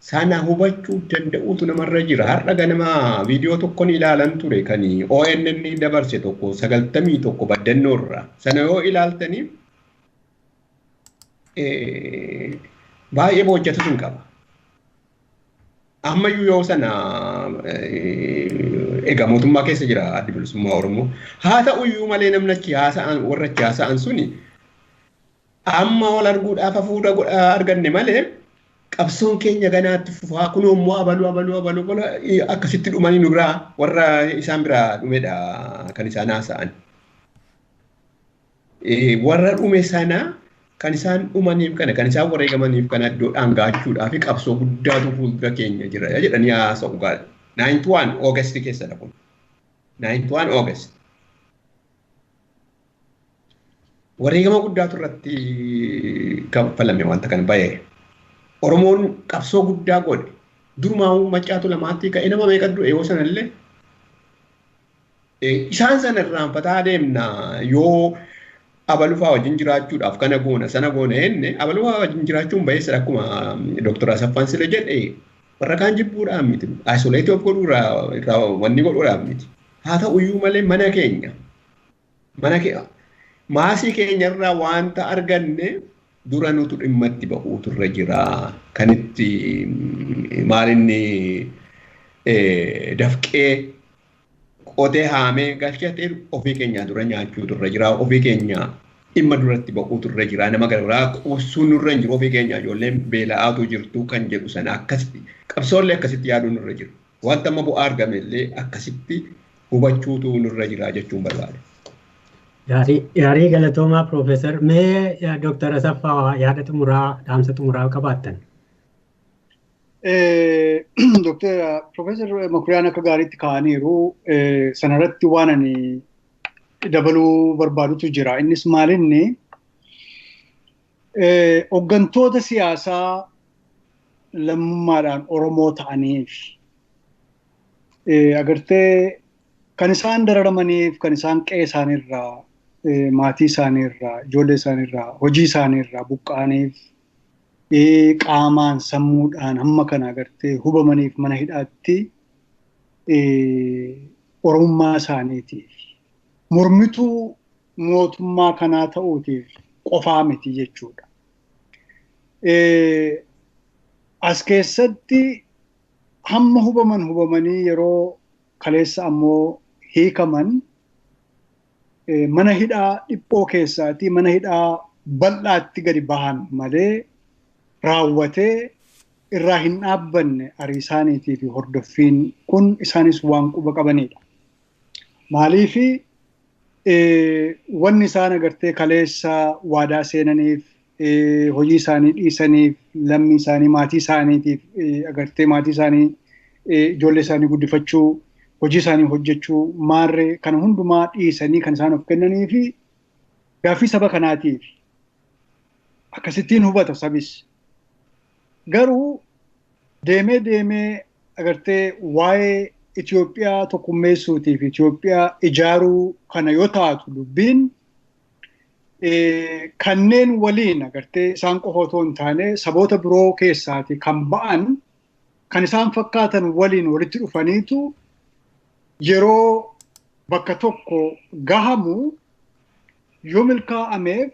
Sana hubachuu danda'uutu namarra jira. Har'a ganama viidiyoo tokkoon ilaalan ture kan ONN dabarse tokko 91 baddannoo irraa. Sana yoo ilaaltanii baay'ee boojjatu sun qaba. Ammayyuu yoo sana egaa mootummaa keessa jira addi bilisummaa Oromoo. Haa ta'uyyuu malee namni achi haasa'an warra achi haasa'an suni amma wal arguudhaaf hafuura arganne malee qabsoon keenya ganaatti fufaa kunoo immoo abaluu abaluu abaluu akkasitti dhumanii nu biraa warra isaan biraa dhumedha kan isaan haasa'an. Warra dhume sana kan isaan dhumaniif kana kan isaan wareegamaniif kana iddoodhaan gaachuudhaa fi qabsoo guddaatu fuuldura keenya jira jedhanii haasa'u gaadha. 91 August keessadha kun. 91 August. Wareegama guddaatu irratti kaffalame wanta kana bahee. Oromoon qabsoo guddaa godhe. Durumaa maccaatu lamaatti ka'ee nama meeqa du'e yoo sanallee. Isaan sana irraanfataa deemna yoo abalufaa wajjin jiraachuudhaaf kana goona sana goona jenne abalufaa wajjin jiraachuun bayeessa akkuma Dr. Asaffaan Sile jedhe warra kaan jibbuudhaan miti. Isolate of godhuudhaa irraa wanni godhuudhaan miti. Haa ta'uyyuu malee mana keenya maasii keenya irraa wanta arganne dura nutu dhimma itti ba'uutu irra jira. Kan itti maalinni dafqee qotee haamee galchatee ofii keenya dura nyaachuutu irra jira. Ofii keenya dhimma duratti ba'uutu irra jira. Nama garbiraa qoossuun nurra hin jiru. Ofii keenya ijoolleen beela'aatu jirtu kan jedhu sana akkasitti qabsoollee akkasitti yaaduun nurra jiru. Wanta amma bu'aa argame illee akkasitti hubachuutu nurra jira jechuun barbaade. Gaarii galatoomaa Piroofeesar. Mee Dooktar Asaffaa yaada xumuraa dhaamsa xumuraa qabaattan? Dooktar Piroofeesar Makuriyaan akka gaariitti kaa'aniiru sanarratti waan ani dabaluu barbaadutu jira. Innis maalinni hooggantoota siyaasaa lammummaadhaan Oromoo ta'aniif agartee kan isaan dararamaniif, kan isaan qe'ee isaaniirraa, maatii isaaniirraa, ijoollee isaaniirraa, hojii isaaniirraa buqqa'aniif qaamaan sammuudhaan hamma kana agartee hubamaniif mana hidhaatti Oromummaa isaaniitiif mormituu mootummaa kanaa ta'uutiif qofaa miti jechuudha. As keessatti hamma hubamanii yeroo kaleessa ammoo hiikaman mana hidhaa dhiphoo keessaatii mana hidhaa bal'aatti gadi bahan malee raawwatee irraa hin dhaabbanne ariisaaniitii fi hordoffiin kun isaanis waan quba qabanidha. Maaliifi wanni isaan agartee kaleessa waadaa seenaniif hojii isaanii dhiisaniif lammii isaanii maatii isaaniitiif agartee maatii isaanii ijoollee isaanii guddifachuu hojii isaanii hojjechuu maarree kana hundumaa dhiisanii kan isaan of kennanii fi gaaffii saba kanaatiif akkasittiin hubata sabis. Garuu deemee deemee agartee waa'ee Itoophiyaa tokkummeessuutiif Itoophiyaa ijaaruu kana yoo taatu dubbiin kanneen waliin agartee isaan qofa otoo hin taane saboota biroo keessaati kan ba'an kan isaan fakkaatan waliin walitti dhufaniitu yeroo bakka tokko gahamu yoo milkaa'ameef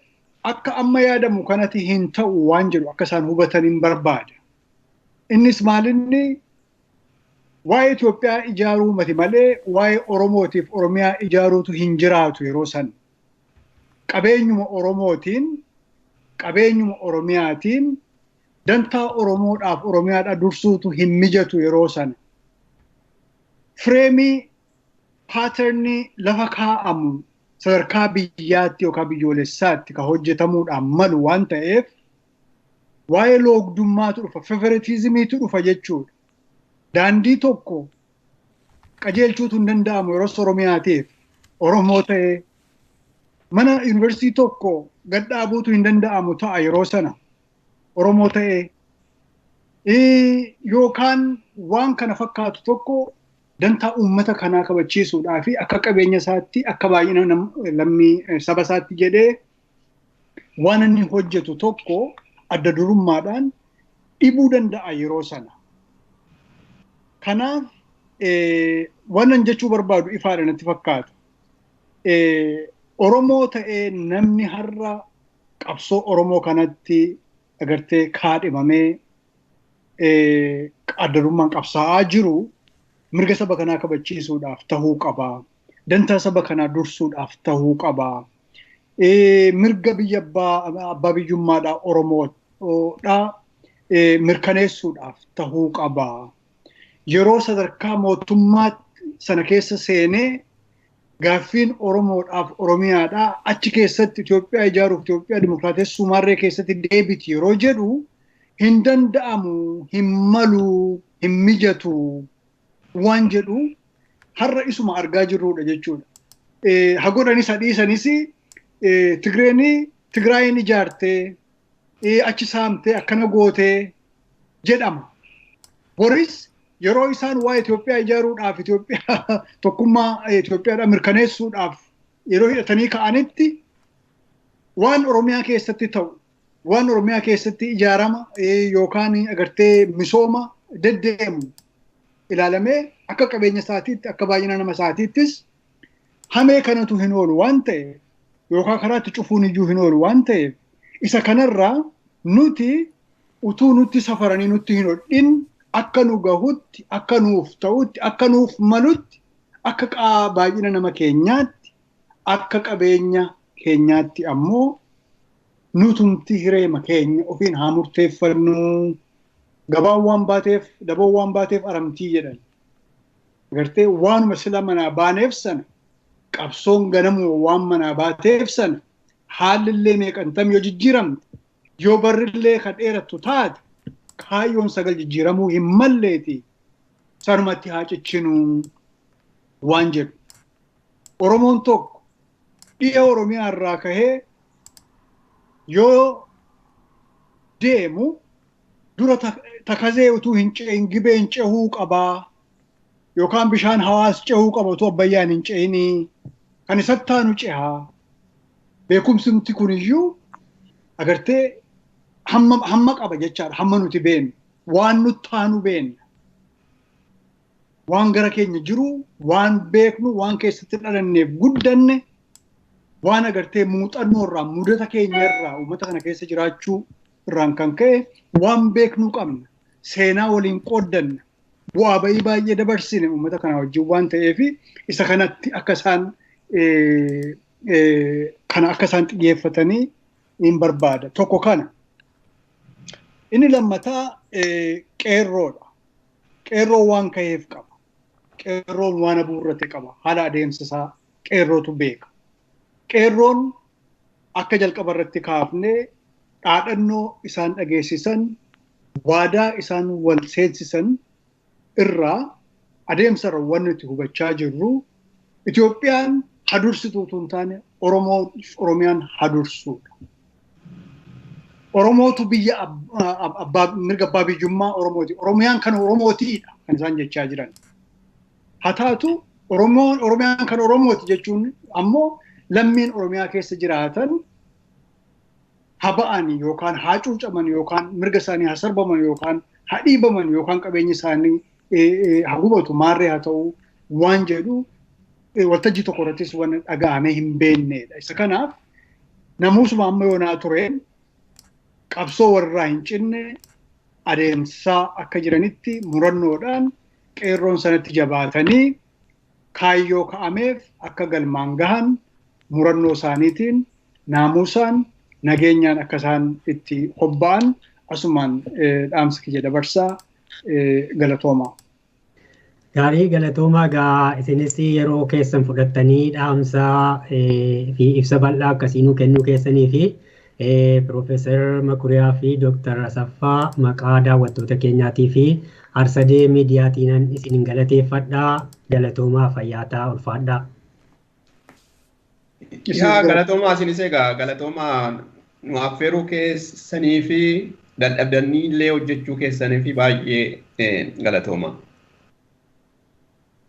akka amma yaadamu kanatti hin ta'u waan jedhu akka isaan hubatan hin barbaada. Innis maalinni waa'ee Itoophiyaa ijaaruu mati malee waa'ee Oromootiif Oromiyaa ijaaruutu hin jiraatu yeroo san. Qabeenyuma Oromootiin, qabeenyuma Oromiyaatiin dantaa Oromoodhaaf Oromiyaadhaa dursuutu hin mijatu yeroo sana. Fireemii paaternii lafa kaa'amu sadarkaa biyyaatti yookaan biyyoolessaatti kan hojjetamuudhaan malu waan ta'eef waa'ee loogdummaatu dhufa, feveriitiizimiitu dhufa jechuudha. Daandii tokko qajeelchuutu hin danda'amu yeroo Oromiyaatiif Oromoo ta'ee mana yuunivarsiitii tokko gad dhaabuutu hin danda'amu ta'a yeroo sana Oromoo ta'ee yookaan waan kana fakkaatu tokko dantaa uummata kanaa kabachiisuudhaa fi akka qabeenya isaatti akka baay'ina lammii saba isaatti jedhee waan inni hojjetu tokko adda durummaadhaan dhibuu danda'a yeroo sana. Kanaaf waan an jechuu barbaadu ifaadha natti fakkaata. Oromoo ta'ee namni har'a qabsoo Oromoo kanatti agartee kaadhimamee adda durummaan qabsaa'aa jiru mirga saba kanaa kabachiisuudhaaf tahuu qaba. Dantaa saba kanaa dursuudhaaf tahuu qaba. Mirga biyya abbaa biyyummaadhaa Oromoodhaa mirkaneessuudhaaf tahuu qaba. Yeroo sadarkaa mootummaa sana keessa seenee gaaffiin Oromoodhaaf Oromiyaadhaa achi keessatti Itoophiyaa ijaaruuf Itoophiyaa dimokiraatessuu maarree keessatti deebiti yeroo jedhu hin danda'amu, hin malu, hin mijatu waan jedhu har'a isuma argaa jirrudha jechuudha. Hagodhanis hadhiisanis Tigreen Tigraayin ijaartee achi saamtee akkana gootee jedhama. Boris yeroo isaan waa'ee Itoophiyaa ijaaruudhaaf Itoophiyaa tokkummaa Itoophiyaadhaa mirkaneessuudhaaf yeroo hidhatanii ka'anitti waan Oromiyaa keessatti ta'u waan Oromiyaa keessatti ijaarama yookaan agartee misooma deddeemu ilaalamee akka qabeenya isaatiitti akka baay'ina nama isaatiittis hamee kanatu hin oolu waan ta'eef yookaan karaatti cufuun iyyuu hin oolu waan ta'eef isa kanarraa nuti utuu nutti safaranii nutti hin hodhin akka nu gahutti, akka nuuf ta'utti, akka nuuf malutti, akka baay'ina nama keenyaatti, akka qabeenya keenyaatti ammoo nutumti hireema keenya ofiin haa murteeffannu. Gabaan waan baateef, daboon waan baateef aramtii jedhan. Agartee waanuma sila manaa baaneef sana qabsoon ganamuma waan manaa baateef sana haalli meeqantam yoo jijjiiramte yoo barrillee kan dheerattu taate kaayyoon sagal jijjiiramuu hin malleeti sanumatti haa ciccinuu waan jedhu. Oromoon tokko dhiya Oromiyaa irraa kahee yoo deemu dura takazee utuu hin ce'in gibee hin cehuu qabaa yookaan bishaan hawaas cehuu qaba utuu abbayyaan hin ce'inii kan isatti taanu cehaa. Beekumsi nuti kuniyyuu agartee hamma qaba jechaadha. Hamma nuti beeknu waan nuti taanu beekna. Waan gara keenya jiru waan beeknu waan keessatti dhalanneef guddanne waan agartee muuxannoo irraa mudata keenya irraa uummata kana keessa jiraachuu irraan kan ka'e waan beeknu qabna. Seenaa waliin qooddanna. Bu'aa ba'ii baay'ee dabarsine uummata kana wajjin waan ta'eef isa kanatti akka isaan kana akka isaan xiyyeeffatanii hin barbaada. Tokko kana. Inni lammataa qeerroodha. Qeerroon waan ka'eef qaba. Qeerroon waan abuurrate qaba. Haala adeemsa isaa qeerrootu beeka. Qeerroon akka jalqaba irratti kaafnee dhaadhannoo isaan dhageessisan, waadaa isaan wal seensisan irraa adeemsa irra wanti nuti hubachaa jirru Itoophiyaan hadursituu utuu hin taane Oromiyaan hadursuudha. Oromootu biyya mirga abbaa biyyummaa Oromooti. Oromiyaan kan Oromootiidha kan isaan jechaa jiran. Haa taatu Oromiyaan kan Oromooti jechuun ammoo lammiin Oromiyaa keessa jiraatan haa ba'an yookaan haa cuucaman yookaan mirga isaanii haa sarbaman yookaan haa dhiibaman yookaan qabeenyi isaanii haa gubatu maarree haa ta'u waan jedhu waltajjii tokko irrattis waan dhaga'amee hin beeknedha. Isa kanaaf namuusuma amma yoonaa tureen qabsoo warraa hin cinne adeemsaa akka jiranitti murannoodhaan qeerroon sanatti jabaatanii kaayyoo ka'ameef akka galmaan gahan murannoo isaaniitiin naamusaan nageenyaan akka isaan itti hobba'an asumaan dhaamsa kiyya dabarsaa galatoomaa. Gaarii galatoomaa gaa isinis yeroo keessan fudhattanii dhaamsaa fi ibsa bal'aa akkasii nuu kennuu keessanii fi Piroofeesar Makuriyaa fi Dooktar Asaffaa maqaa daawwattoota keenyaatii fi Arsadee miidiyaatiinan isin galateeffadhaa. Galatoomaa fayyaataa ulfaadhaa. Yaa galatoomaa isinis egaa galatoomaa nu affeeruu keessanii fi dadhabdanii illee hojjechuu keessanii fi baay'ee galatoomaa.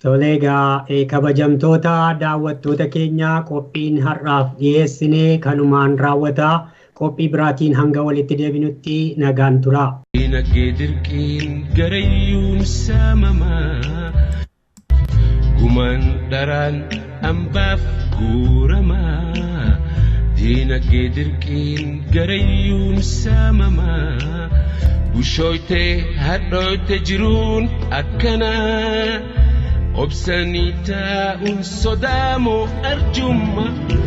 Tole egaa kabajamtoota daawwattoota keenya qophiin har'aaf dhiyeessine kanumaan raawwata. Qophii biraatiin hanga walitti deebinutti nagaan turaa. Dinagdee dirqiin garayyuun saamamaa gumaan dharaan hambaaf guuramaa. Dinagdee dirqiin garayyuun saamamaa bushooytee hadhooyte jiruun akkanaa. Obsanii taa'uun sodaamoo arjummaa.